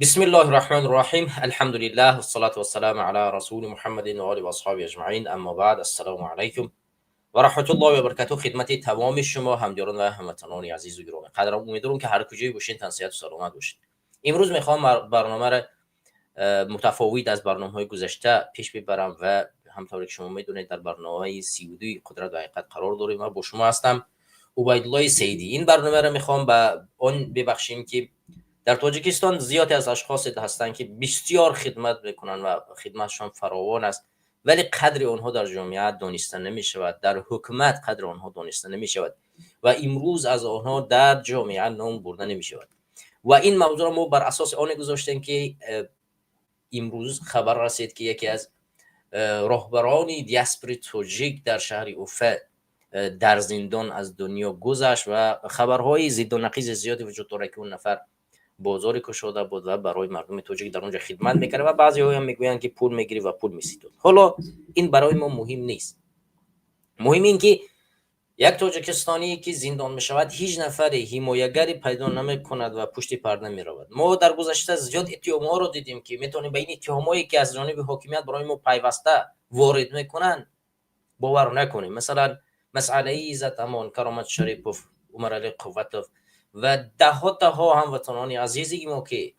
بسم الله الرحمن الرحیم. الحمد لله والصلاة والسلام على رسول محمد و آله و اصحابه اجمعین. اما بعد، السلام علیکم و رحمت الله و برکاته. خدمت تمام شما همدیاران و هموطنان عزیز و گرامی قدرم، امیدوارم که هر کجایی باشین تن صحت و سلامت باشین. امروز میخوام برنامه را متفاوت از برنامه های گذشته پیش ببرم و همطور که شما میدونید در برنامه 32 قدرت و حقیقت قرار داریم و با شما هستم، عبیدالله سیدی. این برنامه را میخوام به آن ببخشیم که در تاجیکستان زیادی از اشخاص هستند که بسیار خدمت میکنن و خدمتشان فراوان است، ولی قدر آنها در جامعه دانسته نمی شود، در حکومت قدر آنها دانسته نمی شود و امروز از آنها در جامعه نام برده نمی شود. و این موضوع را ما بر اساس آن گذاشتیم که امروز خبر رسید که یکی از راهبران دیاسپوری تاجیک در شهر اوفه در زندان از دنیا گذشت و خبرهای ضد و نقیض زیادی وجود داره که اون نفر بازاری кушода буд ва барои мардуми тоҷик дар он ҷо хидмат мекард ва баъзеҳоям мегӯянд, ки пул мегирифт ва пул меситод. Ҳоло ин барои мо муҳим нест. Муҳим ин ки як тоҷикистоние ки зиндон мешавад, ҳеҷ нафаре ҳимоягаре пайдо намекунад ва пушти парда меравад. Мо дар гузашта зиёд иттиҳомҳоро дидем, ки метавонем ба ин иттиҳомҳое, ки аз ҷониби ҳокимият барои мо пайваста ворид мекунанд, бовар накунем. Масалан, масъалаи Иззат Амон, Каромат Шарипов, Умаралӣ Қувватов ва даҳҳо даҳҳо ҳамватанони азизи мо, ки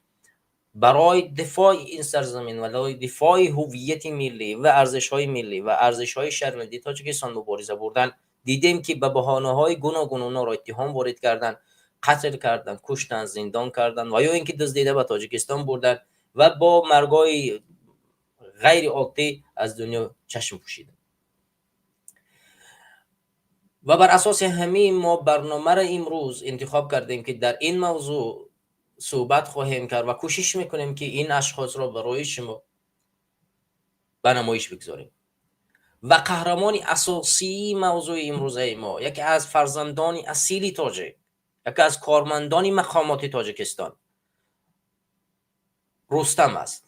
барои дифои ин сарзамин ва барои дифои ҳуввияти миллӣ ва арзишҳои миллӣ ва арзишҳои шаҳрвандии Тоҷикистон мубориза бурданд, дидем, ки ба баҳонаҳои гуногун онҳоро иттиҳом ворид карданд, қатл карданд, куштанд, зиндон карданд ва ё ин ки дуздида ба Тоҷикистон бурданд ва бо маргҳои ғайриоддӣ аз дунё чашм пӯшиданд. Ва бар асоси ҳамин мо барномаро имрӯз интихоб кардем, ки дар ин мавзӯъ суҳбат хоҳем кард ва кӯшиш мекунем, ки ин ашхосро барои шумо ба намоиш бигзорем. Ва қаҳрамони асосии мавзӯи имрӯзаи мо яке аз фарзандони асили тоҷик, яке аз кормандони мақомоти Тоҷикистон Рустам аст,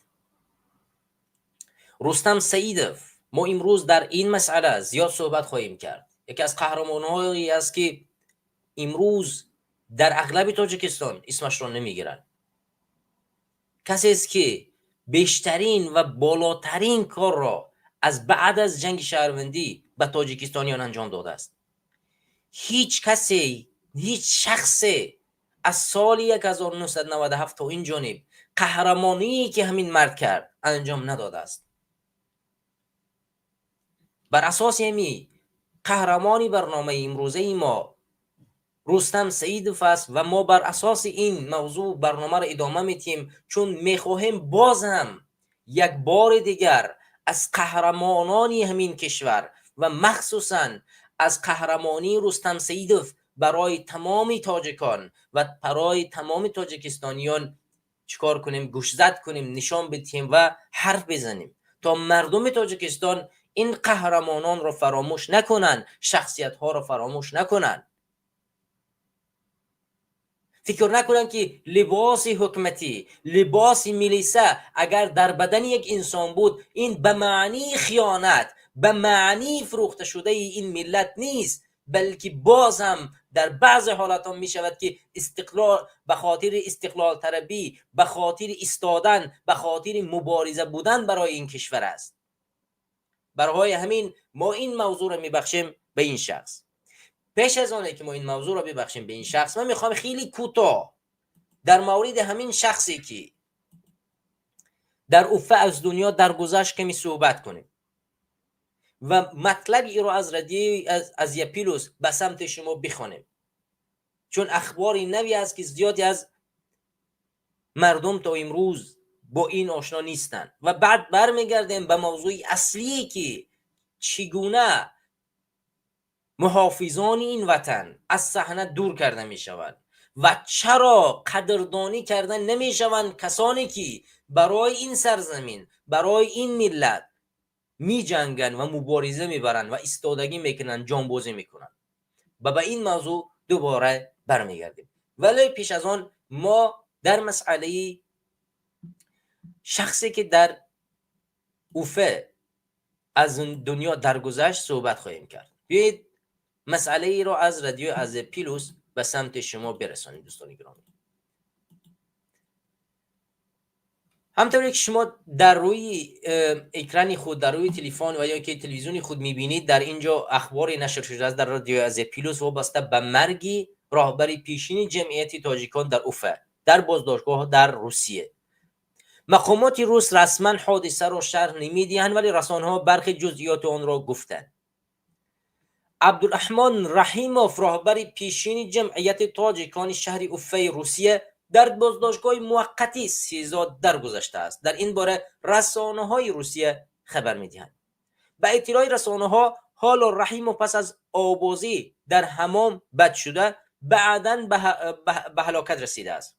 Рустам Саидов. Мо имрӯз дар ин масъала зиёд суҳбат хоҳем кард. Яке аз қаҳрамонҳое аст, ки имрӯз дар ағлаби Тоҷикистон исмашро намегиранд. Касест, ки бештарин ва болотарин корро аз баъд аз ҷанги шаҳрвандӣ ба тоҷикистониён анҷом додааст. Ҳеҷ касе, ҳеҷ шахсе аз соли 1997 то ин ҷониб қаҳрамоние, ки ҳамин мард кард, анҷом надодааст. Бар асоси ҳамин қаҳрамони барномаи имрӯзаи мо Рустам Саидов аст ва мо бар асоси ин мавзӯъ барномаро идома медиҳем, чун мехоҳем боз ҳам як бори дигар аз қаҳрамонони ҳамин кишвар ва махсусан аз қаҳрамонии Рустам Саидов барои тамоми тоҷикон ва барои тамоми тоҷикистониён чикор кунем, гӯшзад кунем, нишон бидиҳем ва ҳарф бизанем, то мардуми Тоҷикистон ин қаҳрамононро фаромӯш накунанд, шахсиятҳоро фаромӯш накунанд, фикр накунанд, ки либоси ҳукуматӣ, либоси милиса агар дар бадани як инсон буд, ин ба маънии хиёнат, ба маънии фурӯхташудаи ин миллат нест, балки боз ҳам дар баъзе ҳолатҳо мешавад, ки истиқлол ба хотири истиқлолталабӣ, ба хотири истодан, ба хотири мубориза будан барои ин кишвар аст. Барои ҳамин мо ин мавзӯъро мебахшем ба ин шахс. Пеш аз оне ки мо ин мавзӯъро бибахшем ба ин шахс, ман мехоҳам хеле кӯтоҳ дар мавриди ҳамин шахсе, ки дар Уфа аз дунё даргузашт, каме суҳбат кунем ва матлаби иро аз радиои Азия Плюс ба самти шумо бихонем, чун ахбори нави аст, ки зиёде аз мардум то имрӯз бо ин ошно нестанд. Ва баъд бармегардем ба мавзӯи аслие, ки чӣ гуна муҳофизони ин ватан аз саҳна дур карда мешаванд ва чаро қадрдонӣ карда намешаванд касоне, ки барои ин сарзамин, барои ин миллат миҷанганд ва мубориза мебаранд ва истодагӣ мекунанд, ҷонбозӣ мекунанд. Ва ба ин мавзӯъ дубора бармегардем, вале пеш аз он мо дар масъалаи шахсе, ки дар Уфа аз дунё даргузашт, суҳбат хоҳем кард. Биёед, масъалаеро аз радиои Азия Плюс ба самти шумо бирасонем, дӯстони гиромӣ. Ҳамтавре ки шумо дар рӯи экрани худ, дар рӯи телефон ва ё ки телевизиони худ мебинед, дар ин ҷо ахборе нашр шудааст дар радиои Азия Плюс вобаста ба марги роҳбари пешини ҷамъияти тоҷикон дар Уфа дар боздоштгоҳ дар Русия. Мақомоти рус расман ҳодисаро шарҳ намедиҳанд, вале расонаҳо бархе ҷузъиёти онро гуфтанд. Абдураҳмон Раҳимов, роҳбари пешини ҷамъияти тоҷикони шаҳри Уфаи Русия, дар боздоштгоҳи муваққатӣ СИЗО даргузаштааст. Дар ин бора расонаҳои Русия хабар медиҳанд. Ба иттилои расонаҳо, ҳоло Раҳимов пас аз обозӣ дар ҳамом бад шуда, баъдан ба ҳалокат расидааст.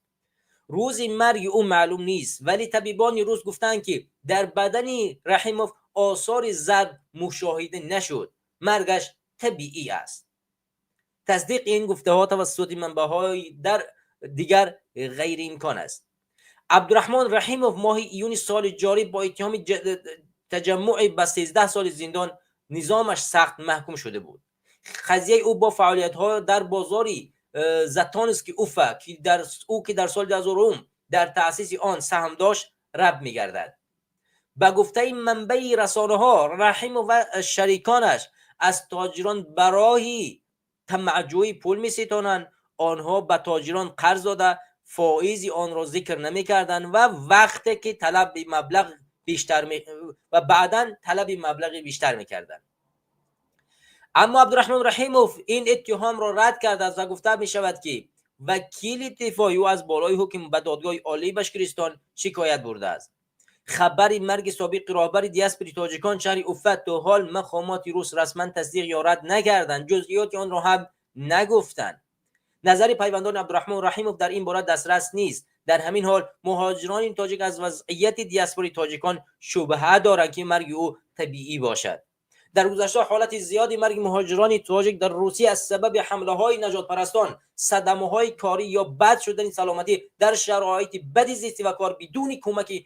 Рӯзи марги ӯ маълум нест, вале табибони рус гуфтанд, ки дар бадани Раҳимов осори зарб мушоҳида нашуд, маргаш табиӣ аст. Тасдиқи ин гуфтаҳо тавассути манбаъҳои дар дигар ғайриимкон аст. Абдураҳмон Раҳимов моҳи июни соли ҷорӣ бо иттиҳоми таҷаммуъи ба 13 соли зиндон низомаш сахт маҳкум шуда буд. Қазияи ӯ бо фаъолиятҳо дар бозори Затонски Уфа, ӯ ки дар соли 2000 дар таъсиси он саҳм дошт, рабт мегардад. Ба гуфтаи манбаи расонаҳо, Раҳимов ва шариконаш аз тоҷирон барои тамаъҷӯӣ пул меситонанд. Онҳо ба тоҷирон қарз дода, фоизи онро зикр намекарданд ва вақте ки талаби маблағ бештар ва баъдан талаби маблағи бештар мекарданд. Аммо Абдураҳмон Раҳимов ин иттиҳомро рад кардааст ва гуфта мешавад, ки вакили дифои ӯ аз болои ҳукм ба Додгоҳи Олии Башкиристон шикоят бурдааст. Хабари марги собиқи роҳбари диаспори тоҷикон шаҳри Уфа то ҳол мақомоти рус расман тасдиқ ё рад накарданд, ҷузъиёти онро ҳам нагуфтанд. Назари пайвандони Абдураҳмон Раҳимов дар ин бора дастрас нест. Дар ҳамин ҳол муҳоҷирони тоҷик аз вазъияти диаспори тоҷикон шубҳа доранд, ки марги ӯ табиӣ бошад. Дар гузашта ҳолати зиёди марги муҳоҷирони тоҷик дар Русия аз сабаби ҳамлаҳои нажодпарастон, садамаҳои корӣ ё бад шудани саломатӣ дар шароити бади зистӣ ва кор бидуни кӯмаки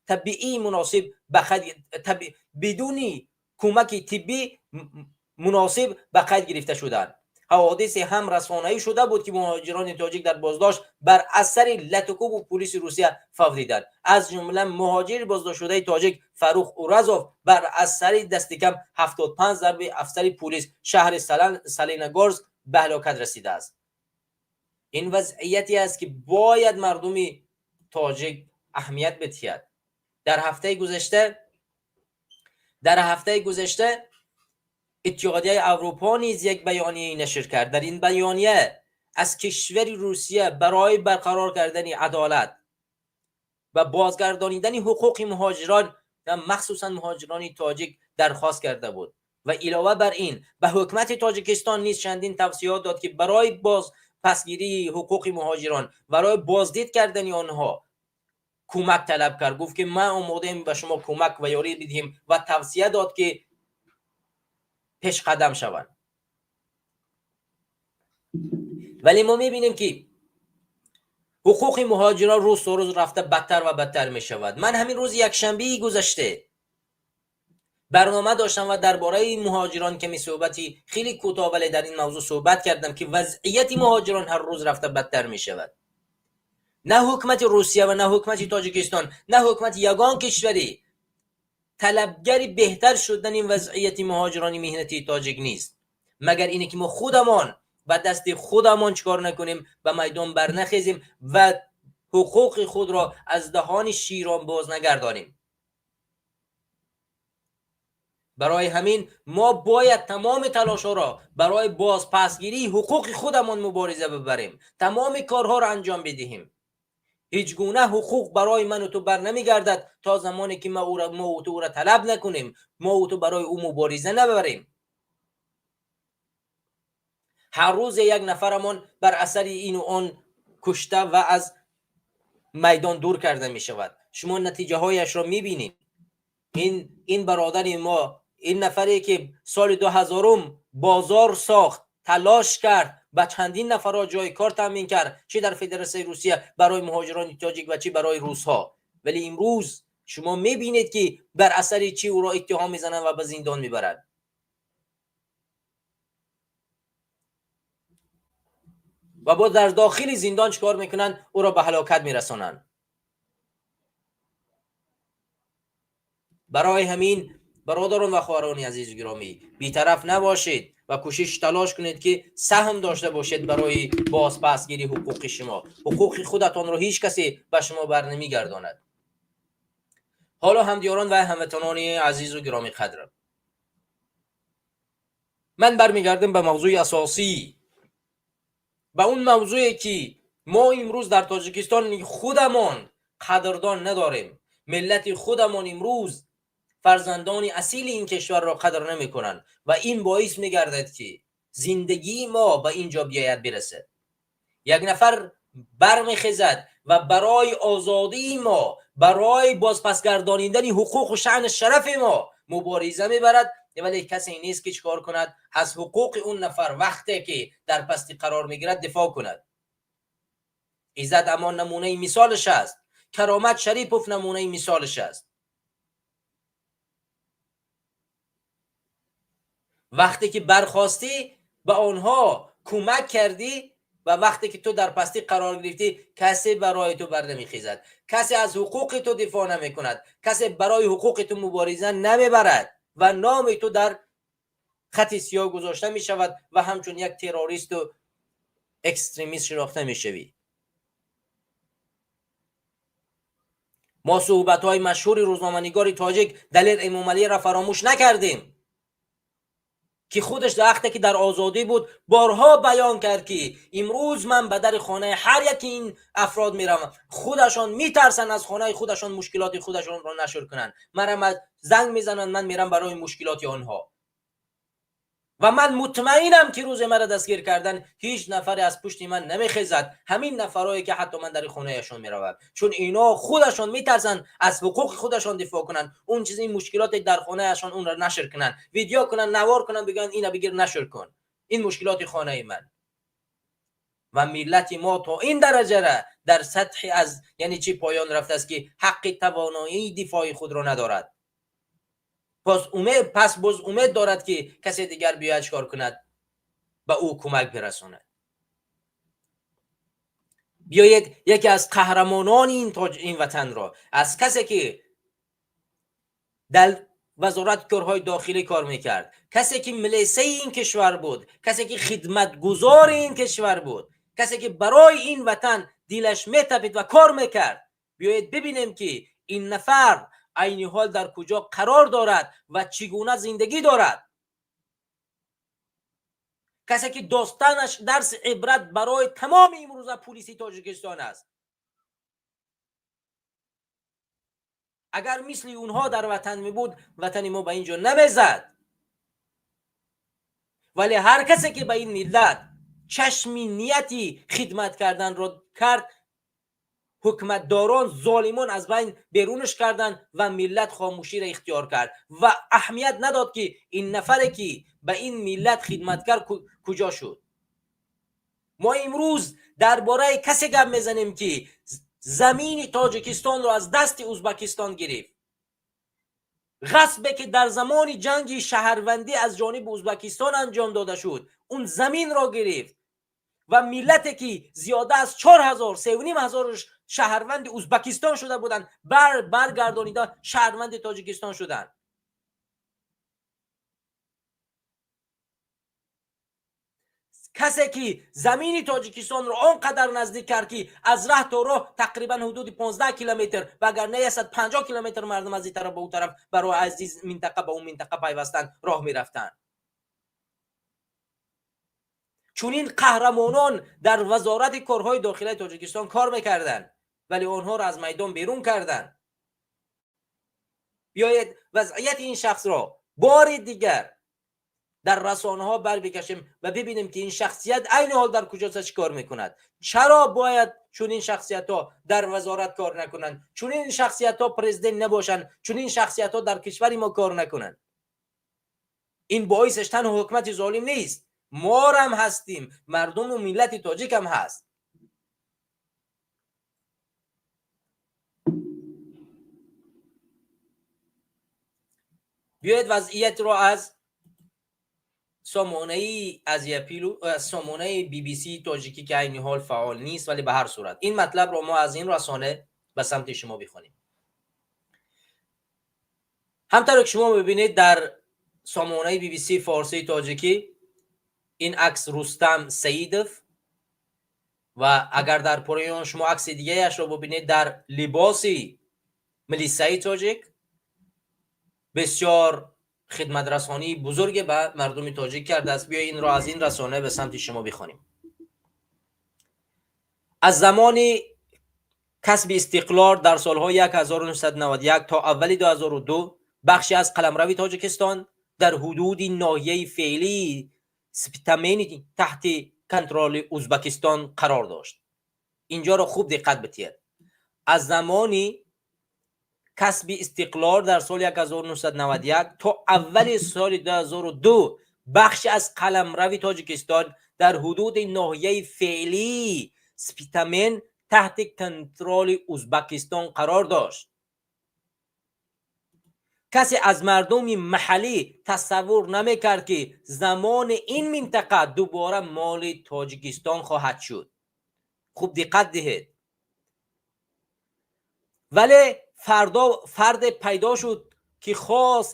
табиии муносиб бидуни кӯмаки тиббӣ муносиб ба қайд гирифта шуданд. Ҳаводисе ҳам расонаӣ шуда буд, ки муҳоҷирони тоҷик дар боздошт бар асари латукубу пулиси Русия фавтиданд. Аз ҷумла муҳоҷири боздоштшудаи тоҷик Фаррух Уразов бар асари дастикам 75 зарби афсари пулис шаҳри Саленогорск ба ҳалокат расидааст. Ин вазъияте аст, ки бояд мардуми тоҷик аҳамият бидиҳад. Дар ҳафтаи гузашта Иттиҳодияи Аврупо низ як баёнияе нашр кард. Дар ин баёния аз кишвари Русия барои барқарор кардани адолат ва бозгардонидани ҳуқуқи муҳоҷирон ва махсусан муҳоҷирони тоҷик дархост карда буд ва илова бар ин ба ҳукумати Тоҷикистон низ чандин тавсиёт дод, ки барои боз пасгирии ҳуқуқи муҳоҷирон, барои боздид кардани онҳо кӯмак талаб кард. Гуфт, ки ман омодаем ба шумо кӯмак ва ёрӣ бидиҳем ва тавсия дод, ки пешқадам шаванд. Вале мо мебинем, ки ҳуқуқи муҳоҷирон рӯз то рӯз рафта бадтар ва бадтар мешавад. Ман ҳамин рӯзи якшанбеи гузашта барнома доштам ва дар бораи муҳоҷирон каме суҳбати хеле кӯтоҳ, вале дар ин мавзӯъ суҳбат кардам, ки вазъияти муҳоҷирон ҳар рӯз рафта бадтар мешавад. На ҳукумати Русия ва на ҳукумати Тоҷикистон, на ҳукумати ягон кишварӣ талабгари беҳтар шудани вазъияти муҳоҷирони меҳнатии тоҷик нест, магар ине ки мо худамон ба дасти худамон чикор накунем, ба майдон барнахезем ва ҳуқуқи худро аз даҳони широн боз нагардонем. Барои ҳамин мо бояд тамоми талошҳоро барои бозпасгирии ҳуқуқи худамон мубориза бибарем, тамоми корҳоро анҷом бидиҳем. Ҳеҷ гуна ҳуқуқ барои ману ту бар намегардад то замоне ки мо ту ӯро талаб накунем, мо ту барои ӯ мубориза набарем. Ҳар рӯзе як нафарамон бар асари ину он кушта ва аз майдон дур карда мешавад. Шумо натиҷаҳояшро мебинед. Ин бародари мо, ин нафаре ки соли 2000-ум бозор сохт, талош кард, ба чандин нафарро ҷои кор таъмин кард, чӣ дар Федератсияи Русия барои муҳоҷирони тоҷик ва чӣ барои русҳо, вале имрӯз шумо мебинед, ки бар асари чӣ ӯро иттиҳом мезананд ва ба зиндон мебаранд. Ва боз дар дохили зиндон чӣ кор мекунанд? Ӯро ба ҳалокат мерасонанд. Барои ҳамин бародарон ва хоҳарони азизу гиромӣ, бетараф набошед ва кӯшиш талош кунед, ки саҳм дошта бошед барои бозпасгирии ҳуқуқи шумо. Ҳуқуқи худатонро ҳеҷ касе ба шумо бар намегардонад. Ҳоло ҳамдиёрон ва ҳамватанони азизу гиромӣ қадрам, ман бармегардам ба мавзӯи асосӣ, ба он мавзӯе ки мо имрӯз дар Тоҷикистон худамон қадрдон надорем. Миллати худамон имрӯз фарзандони асили ин кишварро қадр намекунанд ва ин боис мегардад, ки зиндагии мо ба ин ҷо биёяд бирасад. Як нафар бармехезад ва барои озодии мо, барои бозпасгардонидани ҳуқуқу шаъну шарафи мо мубориза мебарад, вале касе нест, ки чикор кунад, аз ҳуқуқи он нафар вақте ки дар пастӣ қарор мегирад дифоъ кунад. Иззат Амон намунаи мисолаш аст, Каромат Шарипов намунаи мисолаш аст. Вақте ки бархостӣ, ба онҳо кӯмак кардӣ ва вақте ки ту дар пастӣ қарор гирифтӣ, касе барои ту бар намехезад, касе аз ҳуқуқи ту дифоъ намекунад, касе барои ҳуқуқи ту мубориза намебарад ва номи ту дар хати сиёҳ гузошта мешавад ва ҳамчун як террористу экстремист шинохта мешавӣ. Мо суҳбатҳои машҳури рӯзноманигори тоҷик Далер Эмомалиро фаромӯш накардем, ки худаш вақте ки дар озодӣ буд, борҳо баён кард, ки имрӯз ман ба дари хонаи ҳар яки ин афрод меравам, худашон метарсанд аз хонаи худашон мушкилоти худашонро нашр кунанд, манам занг мезананд, ман мерам барои мушкилоти онҳо ва ман мутмаинам, ки рӯзе маро дастгир кардан, ҳеҷ нафаре аз пушти ман намехезад, ҳамин нафарое ки ҳатто ман дари хонаашон меравам, чун ино худашон метарсанд аз ҳуқуқи худашон дифоъ кунанд, он чизи мушкилоте дар хонаашон онро нашр кунанд, видео кунанд, навор кунанд, бигӯянд: «Ина бигир, нашр кун, ин мушкилоти хонаи ман». Ва миллати мо то ин дараҷара дар сатҳи аз яъне чӣ поён рафтааст, ки ҳаққи тавоноии дифои худро надорад. Пас боз умед дорад, ки касе дигар биёяд, чикор кунад, ба ӯ кӯмак бирасонад. Биёед яке аз қаҳрамонони ин ватанро, аз касе ки дар вазорати корҳои дохилӣ кор мекард, касе ки милисаи ин кишвар буд, касе ки хидматгузори ин кишвар буд, касе ки барои ин ватан дилаш метапид ва кор мекард, биёед бибинем, ки ин нафар айни ҳол дар куҷо қарор дорад ва чӣ гуна зиндагӣ дорад. Касе ки достанаш дарси ибрат барои тамоми имрӯза пулиси Тоҷикистон аст. Агар мисли онҳо дар ватан мебуд, ватани мо ба ин ҷо намезад. Вале ҳар касе ки ба ин миллат чашми нияти хидмат карданро кард, ҳукуматдорон, золимон аз байн берунаш карданд ва миллат хомӯширо ихтиёр кард ва аҳамият надод, ки ин нафаре ки ба ин миллат хидмат кард, куҷо шуд. Мо имрӯз дар бораи касе гап мезанем, ки замини Тоҷикистонро аз дасти Узбакистон гирифт, ғасбе ки дар замони ҷанги шаҳрвандӣ аз ҷониби Узбакистон анҷом дода шуд, он заминро гирифт ва миллате ки зиёда аз 4000, 3500 шаҳрванди Узбакистон шуда буданд, баргардонида шаҳрванди Тоҷикистон шуданд. Касе ки замини Тоҷикистонро он қадар наздик кард, ки аз раҳ то роҳ тақрибан ҳудуди 15 километр, ва агар не 150 километр, мардум аз ин тараф ба ӯ тараф барои аз ин минтақа ба он минтақа пайвастан роҳ мерафтанд. Чунин қаҳрамонон дар Вазорати корҳои дохилаи Тоҷикистон кор мекарданд, вале онҳоро аз майдон берун карданд. Биёед вазъияти ин шахсро бори дигар дар расонаҳо барбикашем ва бибинем, ки ин шахсият айни ҳол дар куҷост, чӣ кор мекунад. Чаро бояд чунин шахсиятҳо дар вазорат кор накунанд, чунин шахсиятҳо президент набошанд, чунин шахсиятҳо дар кишвари мо кор накунанд? Ин боисаш танҳо ҳукумати золим нест, морам ҳастем, мардуму миллати тоҷикам ҳаст. Биёед вазъиятро аз сомонаи Азияпилу, сомонаи BBC тоҷикӣ, ки айни ҳол фаъол нест, вале ба ҳар сурат ин матлабро мо аз ин расона ба самти шумо бихонем. Ҳамтавре ки шумо мебинед, дар сомонаи BBC форсии тоҷикӣ ин акс Рустам Саидов ва агар дар поён шумо акси дигаашро бубинед, дар либоси милисаи тоҷик бисёр хидматрасонии бузурге ба мардуми тоҷик кардааст. Биё, инро аз ин расона ба самти шумо бихонем. Аз замони касби истиқлол дар солҳои 1991 то аввали 2002 бахше аз қаламрави Тоҷикистон дар ҳудуди ноҳияи феълии Спитамени таҳти контроли Узбакистон қарор дошт. Инҷоро хуб диққат битиҳед. Аз замони касби истиқлол дар соли 1991 то аввали соли 2002 бахше аз қаламрави Тоҷикистон дар ҳудуди ноҳияи феълии Спитамен таҳти контроли Узбакистон қарор дошт. Касе аз мардуми маҳаллӣ тасаввур намекард, ки замоне ин минтақа дубора моли Тоҷикистон хоҳад шуд. Хуб диққат диҳед. Вале фардо фарде пайдо шуд, ки хост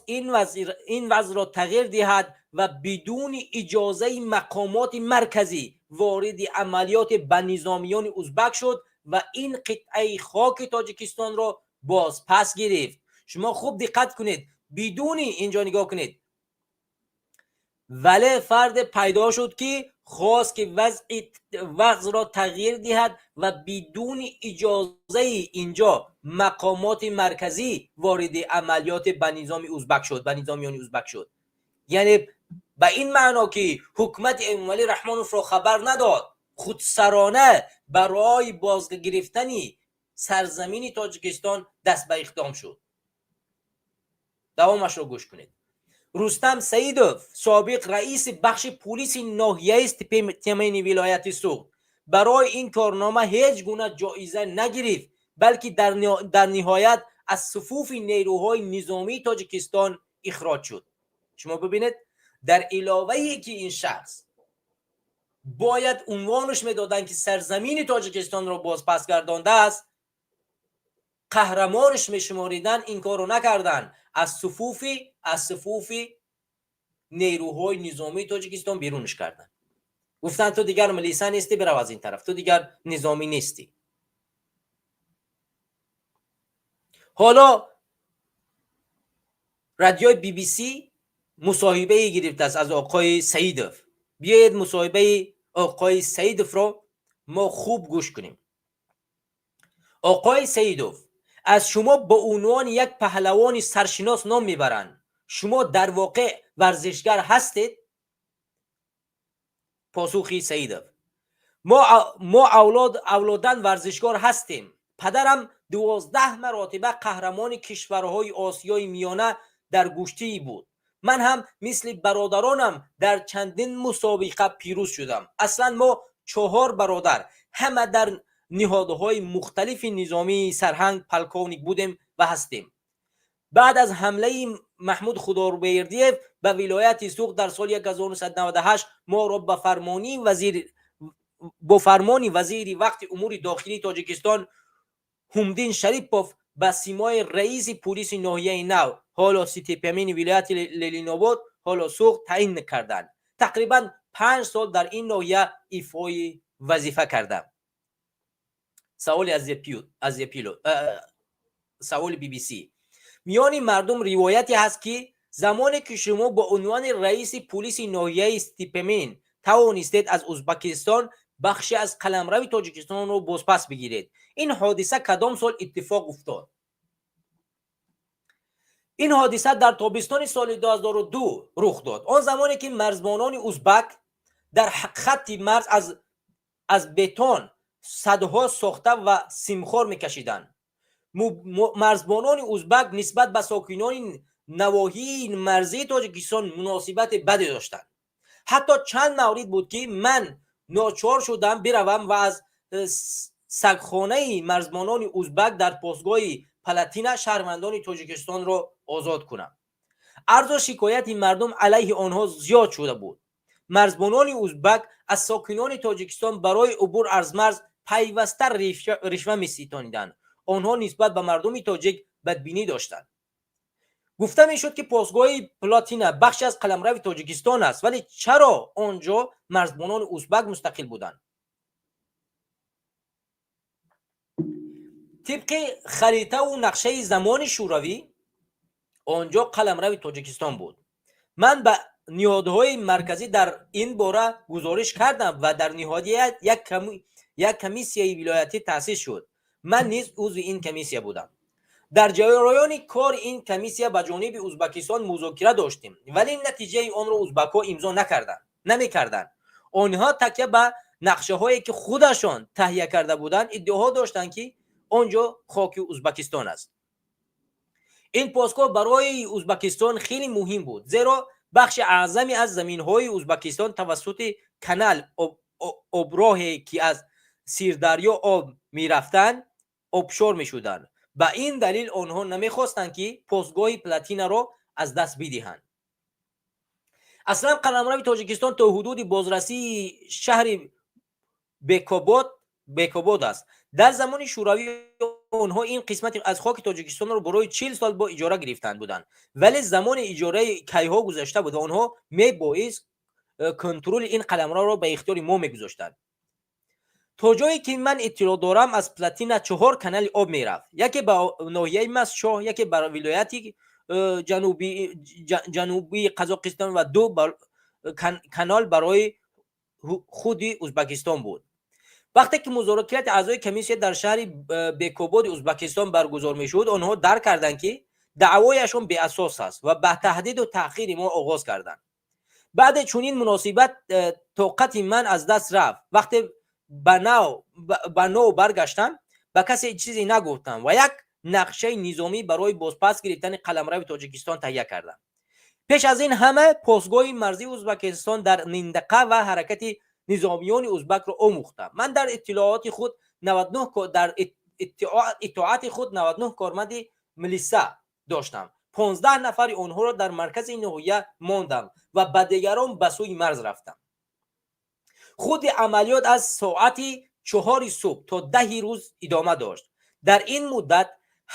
ин вазъро тағйир диҳад ва бидуни иҷозаи мақомоти марказӣ вориди амалиёте ба низомиёни узбак шуд ва ин қитъаи хоки Тоҷикистонро бозпас гирифт. Шумо хуб диққат кунед. Бидуни, инҷо нигоҳ кунед, вале фарде пайдо шуд, ки хост ки вазъро тағйир диҳад ва бидуни иҷозаи инҷо мақомоти марказӣ вориди амалиёте ба низоми узбак шуд, ба низомиёни узбак шуд. Яъне ба ин маъно, ки ҳукумати Эмомалӣ Раҳмоновро хабар надод, худсарона барои бозгирифтани сарзамини Тоҷикистон даст ба иқдом шуд. Давомашро гӯш кунед. Рустам Саидов, собиқ раиси бахши пулиси ноҳияи Спитамени вилояти Суғд, барои ин корнома ҳеҷ гуна ҷоиза нагирифт, балки дар ниҳоят аз суфуфи нерӯҳои низомии Тоҷикистон ихроҷ шуд. Шумо бибинед, дар иловае ки ин шахс бояд унвонаш медоданд, ки сарзамини Тоҷикистонро бозпас гардондааст, қаҳрамонаш мешумориданд, ин корро накарданд, аз суфуфи нерӯҳои низомии Тоҷикистон берунаш карданд. Гуфтанд: «Ту дигар милиса нестӣ, бирав аз ин тараф, ту дигар низомӣ нестӣ». Ҳоло радиои BBC мусоҳибае гирифтааст аз оқои Саидов. Биёед, мусоҳибаи оқои Саидовро мо хуб гӯш кунем. Оқои Саидов, аз шумо ба унвони як паҳлавони саршинос ном мебаранд. Шумо дар воқеъ варзишгар ҳастед? Посухи Саидов: Мо авлодан варзишгор ҳастем. Падарам 12 маротиба қаҳрамони кишварҳои Осиёи Миёна дар гӯштӣ буд. Ман ҳам мисли бародаронам дар чандин мусобиқа пирӯз шудам. Аслан мо чаҳор бародар ҳама дар ниҳодҳои мухталифи низомии сарҳанг, полковник будем ва ҳастем. Баъд аз ҳамлаи Маҳмуд Худойбердиев ба вилояти Суғд дар соли 1998 моро бо фармони вазири вақти умури дохилии Тоҷикистон Ҳумдин Шарипов ба симои раиси пулиси ноҳияи нав, ҳоло Спитамени вилояти Ленинобод, ҳоло Суғд, таъин карданд. Тақрибан 5 сол дар ин ноҳия ифои вазифа кардам. Саволи саволи BBC: Миёни мардум ривояте ҳаст, ки замоне ки шумо ба унвони раиси пулиси ноҳияи Спитамен тавонистед аз Узбакистон бахше аз қаламрави Тоҷикистонро бозпас бигиред. Ин ҳодиса кадом сол иттифоқ уфтод? Ин ҳодиса дар тобистони соли 2002 рух дод. Он замоне ки марзбонони узбак дар хатти марз аз бетон садҳо сохта ва симхор мекашиданд. Марзбонони узбак нисбат ба сокинони навоҳии марзии Тоҷикистон муносибати баде доштанд. Ҳатто чанд маврид буд, ки ман ночор шудам биравам ва аз сагхонаи марзбонони узбак дар постгоҳи Палатина шаҳрвандони Тоҷикистонро озод кунам. Арзу шикояти мардум алайҳи онҳо зиёд шуда буд. Марзбонони узбак аз сокинони Тоҷикистон барои убур аз марз пайваста ришва меситониданд. Онҳо нисбат ба мардуми тоҷик бадбинӣ доштанд. Гуфта мешуд, ки посгоҳи Плотина бахше аз қаламрави Тоҷикистон аст, вале чаро он ҷо марзбонони узбак мустақил буданд? Тибқи харитаву нақшаи замони Шӯравӣ, он ҷо қаламрави Тоҷикистон буд. Ман ба ниҳодҳои марказӣ дар ин бора гузориш кардам ва дар ниҳоят як комиссияи вилоятӣ таъсис шуд. Ман низ узви ин комиссия будам. Дар ҷараёни кори ин комиссия ба ҷониби Узбакистон музокира доштем, вале натиҷаи онро узбакҳо имзо намекарданд. Онҳо такя ба нақшаҳое, ки худашон таҳия карда буданд, иддао доштанд, ки он ҷо хоки Узбакистон аст. Ин постгоҳ барои Узбакистон хеле муҳим буд, зеро бахши аъзаме аз заминҳои Узбакистон тавассути канал оброҳе, ки аз Сирдарё об мерафтанд, обшор мешуданд. Ба ин далел онҳо намехостанд, ки постгоҳи Плотинаро аз даст бидиҳанд. Аслан қаламрави Тоҷикистон то ҳудуди бозрасии шаҳри Бекобод аст. Дар замони Шӯравӣ онҳо ин қисмати аз хоки Тоҷикистонро барои 40 сол бо иҷора гирифтан буданд, вале замони иҷораи кайҳо гузашта буд ва онҳо мебоист контроли ин қаламравро ба ихтиёри мо мегузоштанд. То ҷое ки ман иттилоъ дорам, аз Плотина чаҳор канали об мерафт: яке ба ноҳияи Мастчоҳ, яке ба вилояти ҷанубии Қазоқистон ва ду канал барои худи Узбакистон буд. Вақте ки музокироти аъзои комиссия дар шаҳри Бекободи Узбакистон баргузор мешуд, онҳо дарк карданд, ки даъвояшон беасос аст, ва ба таҳдиду таҳқири мо оғоз карданд. Баъде чунин муносибат тоқати ман аз даст рафт. Вақте ба нов баргаштам, ба касе чизе нагуфтам ва як нақшаи низомӣ барои бозпас гирифтани қаламрави Тоҷикистон таҳия кардам. Пеш аз ин ҳама постгоҳи марзии Узбакистон дар минтақа ва ҳаракати низомиёни узбакро омӯхтам. Ман дар иттилооти худ 99, дар итоати худ 99 корманди милиса доштам. 15 нафари онҳоро дар маркази ноҳия мондам ва ба дигарон ба сӯи марз рафтам. Худи амалиёт аз соати 4-и субҳ то 10-и рӯз идома дошт. Дар ин муддат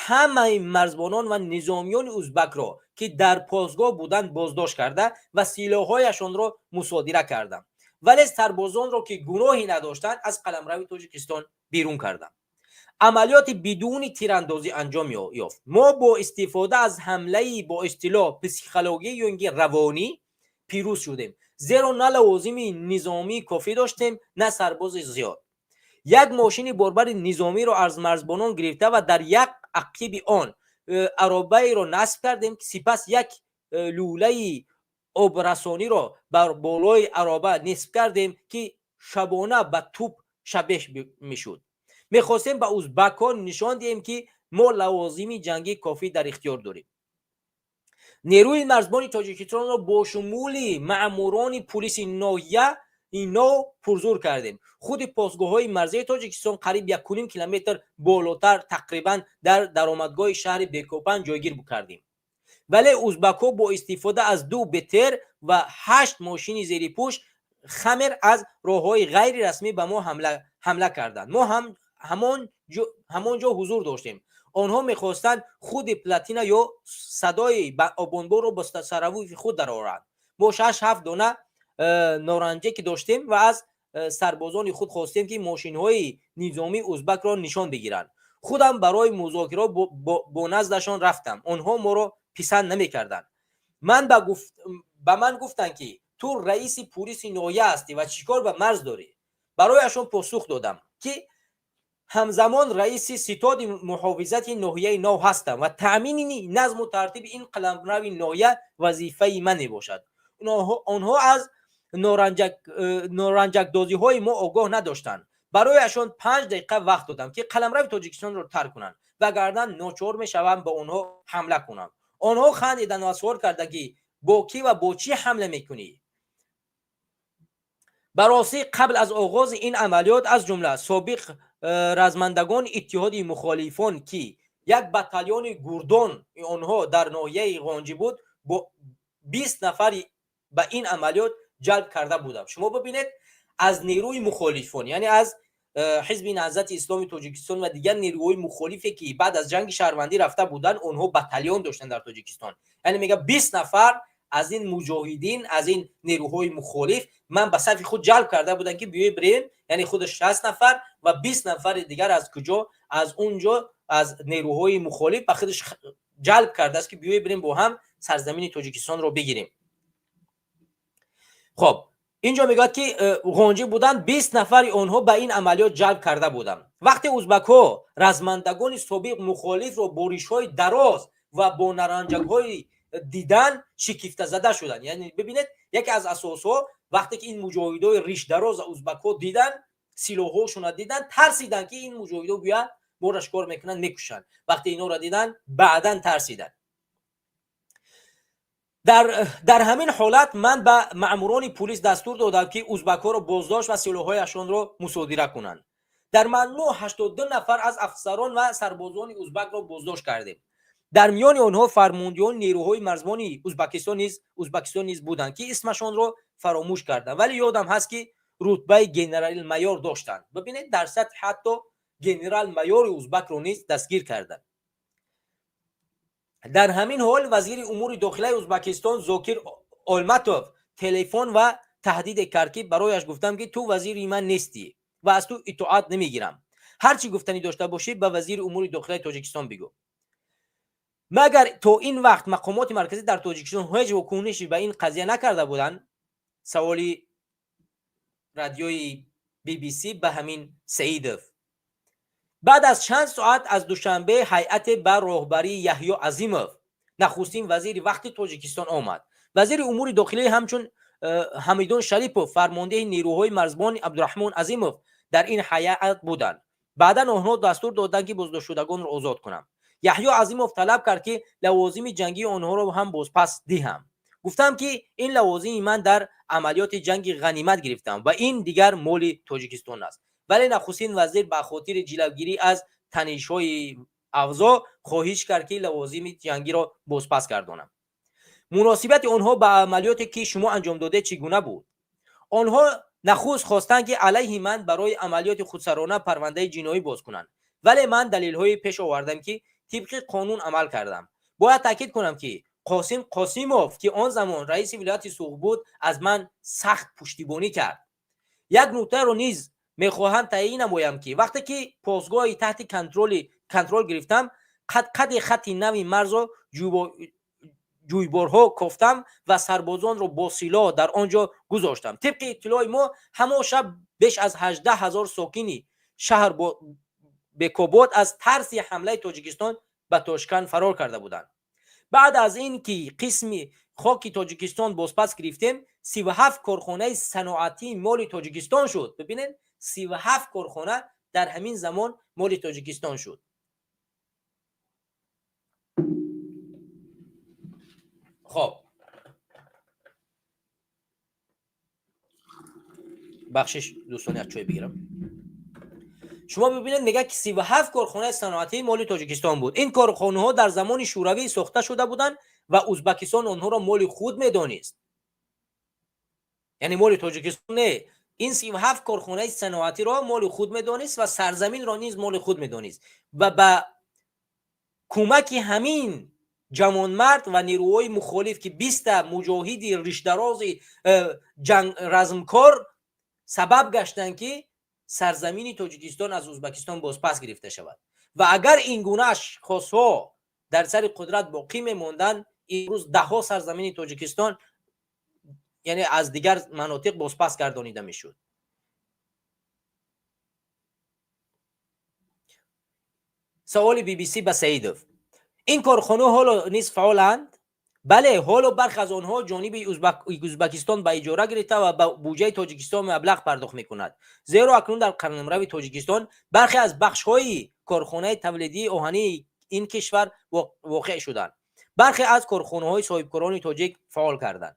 ҳамаи марзбонон ва низомиёни узбакро, ки дар постгоҳ буданд, боздошт карда ва силоҳҳояшонро мусодира кардам, вале сарбозонро, ки гуноҳе надоштанд, аз қаламрави Тоҷикистон берун кардам. Амалиёти бидуни тирандозӣ анҷом ёфт. Мо бо истифода аз ҳамлаи бо истилоҳ психологӣ ё ин ки равонӣ пирӯз шудем, зеро на лавозими низомии кофӣ доштем, на сарбози зиёд. Як мошини борбари низомиро аз марзбонон гирифта ва дар як ақиби он аробаеро насб кардем. Сипас як лӯлаи обрасониро бар болои ароба нисб кардем, ки шабона ба туп шабеҳ мешуд. Мехостем ба узбакон нишон диҳем, ки мо лавозими ҷангии кофӣ дар ихтиёр дорем. Нерӯи марзбони Тоҷикистонро бо шумули маъмурони пулиси ноҳия ино пурзур кардем. Худи постгоҳҳои марзии Тоҷикистон қариб 1,5 километр болотар, тақрибан дар даромадгоҳи шаҳри Бекобанд ҷойгир кардем, вале узбакҳо бо истифода аз ду БТР ва ҳашт мошини зерипӯш Хаммер аз роҳҳои ғайрирасмӣ ба мо ҳамла карданд. Мо ҳам ҳамон ҷо ҳузур доштем. Онҳо мехостанд худи Плотина ё садои обанборро ба тасарруфи худ дароранд. Мо шаш ҳафт дона норанҷе ки доштем ва аз сарбозони худ хостем, ки мошинҳои низомии узбакро нишон бигиранд. Худам барои музокирот бо наздашон рафтам. Онҳо моро писанд намекарданд. Ман ба ман гуфтанд, ки ту раиси пулиси ноҳия ҳастӣ ва чӣ кор ба марз дорӣ? Барояшон посух додам, ки ҳамзамон раиси ситоди муҳофизати ноҳияи Нов ҳастам ва таъмини назму тартиби ин қаламрави ноҳия вазифаи ман мебошад. Онҳо аз норанҷакдозиҳои мо огоҳ надоштанд. Барояшон 5 дақиқа вақт додам, ки қаламрави Тоҷикистонро тарк кунанд, вагарна ночор мешавам ба онҳо ҳамла кунам. Онҳо хандиданд ва суол карданд, ки бо кӣ ва бо чӣ ҳамла мекунӣ? Ба ростӣ, қабл аз оғози ин амалиёт аз ҷумла собиқ размандагони иттиҳоди мухолифон, ки як батальони гурдони онҳо дар ноҳияи Ғонҷӣ буд, бо 20 нафари ба ин амалиёт ҷалб карда будам. Шумо бибинед, аз нерӯи мухолифон, яъне аз Ҳизби Наҳзати Исломи Тоҷикистон ва дигар нерӯҳои мухолифе, ки баъд аз ҷанги шаҳрвандӣ рафта буданд, онҳо батальон доштанд дар Тоҷикистон. Яъне мега, 20 нафар аз ин муҷоҳидин, аз ин нерӯҳои мухолиф ман ба сафи худ ҷалб карда будам, ки биёй бирем. Яъне худаш 60 нафар ва 20 нафари дигар аз куҷо? Аз он ҷо, аз нерӯҳои мухолиф ба худаш ҷалб кардааст, ки биёй бирем, бо ҳам сарзамини Тоҷикистонро бигирем. Хоб, инҷо мегӯяд, ки ғонҷӣ буданд, 20 нафари онҳо ба ин амалиёт ҷалб карда буданд. Вақте узбакҳо размандагони собиқ мухолифро бо ришҳои дароз ва бо наранҷакҳои дидан, шикифтазада шуданд. Яъне бибинед, яке аз асосҳо, вақте ки ин муҷоҳидои ришдароза узбакҳо дидан, силоҳҳошона дидан, тарсиданд, ки ин муҷоҳидо гӯя моро шикор мекунанд, мекушанд. Вақте инҳоро дидан, баъдан тарсиданд. Дар ҳамин ҳолат ман ба маъмурони пулис дастур додам, ки узбакҳоро боздошт ва силоҳҳояшонро мусодира кунанд. Дар маҷмӯъ 82 нафар аз афсарон ва сарбозони узбакро боздошт кардем. Дар миёни онҳо фармондиҳони нерӯҳои марзбони Узбакистон низ буданд, ки исмашонро фаромӯш кардам, вале ёдам ҳаст, ки рутбаи генерал-майор доштанд. Бибинед, дар сатҳи ҳатто генерал-майори узбакро низ дастгир карданд. Дар ҳамин ҳол вазири умури дохилаи Узбакистон Зокир Олматов телефон ва таҳдиде кард, ки барояш гуфтам, ки ту вазири ман нестӣ ва аз ту итоат намегирам. Ҳар чӣ гуфтанӣ дошта бошӣ, ба вазири умури дохилаи Тоҷикистон бигӯ. Магар то ин вақт мақомоти марказӣ дар Тоҷикистон ҳеҷ вокунише ба ин қазия накарда буданд? Саволи радиои BBC ба ҳамин Саидов. Баъд аз чанд соат аз Душанбе ҳайате ба роҳбарии Яҳё Азимов, нахустин вазири вақти Тоҷикистон, омад. Вазири умури дохилӣ ҳамчун Ҳамидун Шарипов, фармондеҳи нерӯҳои марзбон Абдураҳмон Азимов дар ин ҳайат буданд. Баъдан онҳо дастур доданд, ки боздоштшудагонро озод кунам. Яҳё Азимов талаб кард, ки лавозими ҷангии онҳоро ҳам бозпас диҳам. Гуфтам, ки ин лавозими ман дар амалиёти ҷанги ғанимат гирифтам ва ин дигар моли Тоҷикистон аст. Вале нахустин вазир ба хотири ҷилавгирӣ аз танишҳои авзоъ хоҳиш кард, ки лавозими ҷангиро бозпас гардонам. Муносибати онҳо ба амалиёте, ки шумо анҷом додед, чӣ гуна буд? Онҳо нахуст хостанд, ки алайҳи ман барои амалиёти худсарона парвандаи ҷиноӣ боз кунанд, вале ман далелҳое пеш овардам, ки тибқи қонун амал кардам. Бояд таъкид кунам, ки Қосим Қосимов, ки он замон раиси вилояти Суғд буд, аз ман сахт пуштибонӣ кард. Як нуктаро низ мехоҳам таъйин намоям, ки вақте ки постгоҳи таҳти контрол гирифтам, қадқади хатти нави марзро ҷӯйборҳо кофтам ва сарбозонро бо силоҳ дар он ҷо гузоштам. Тибқи иттилои мо, ҳамон шаб беш аз 18 000 сокини шаҳр Бекобод аз тарси ҳамлаи Тоҷикистон ба Тошканд фарор карда буданд. Баъд аз ин ки қисми хоки Тоҷикистон бозпас гирифтем, 37 корхонаи саноатии моли Тоҷикистон шуд. Бибинед, 37 корхона дар ҳамин замон моли Тоҷикистон шуд. Хоб, бахшиш, дӯстони, аз чой бигирам. Шумо бибинед, мегӯяд, ки 37 корхонаи саноатии моли Тоҷикистон буд. Ин корхонаҳо дар замони Шӯравӣ сохта шуда буданд ва Узбакистон онҳоро моли худ медонист, яъне моли Тоҷикистон не. Ин 37 корхонаи саноатиро моли худ медонист ва сарзаминро низ моли худ медонист. Ва ба кӯмаки ҳамин ҷавонмард ва нерӯҳои мухолиф, ки 20-та муҷоҳиди ришдарози размкор сабаб гаштанд, ки сарзамини Тоҷикистон аз Узбакистон бозпас гирифта шавад. Ва агар ин гуна ашхосҳо дар сари қудрат боқӣ мемонданд, имрӯз даҳҳо сарзамини Тоҷикистон, яъне аз дигар манотиқ, бозпас гардонида мешуд. Саволи BBC ба Саидов: ин корхонаҳо ҳоло низ фаъоланд? Бале, ҳоло бархе аз онҳо ҷониби Узбакистон ба иҷора гирифта ва ба буҷаи Тоҷикистон маблағ пардохт мекунад, зеро акнун дар қаламрави Тоҷикистон бархе аз бахшҳои корхонаи тавлидии оҳании ин кишвар воқеъ шуданд. Бархе аз корхонаҳои соҳибкорони тоҷик фаъол карданд.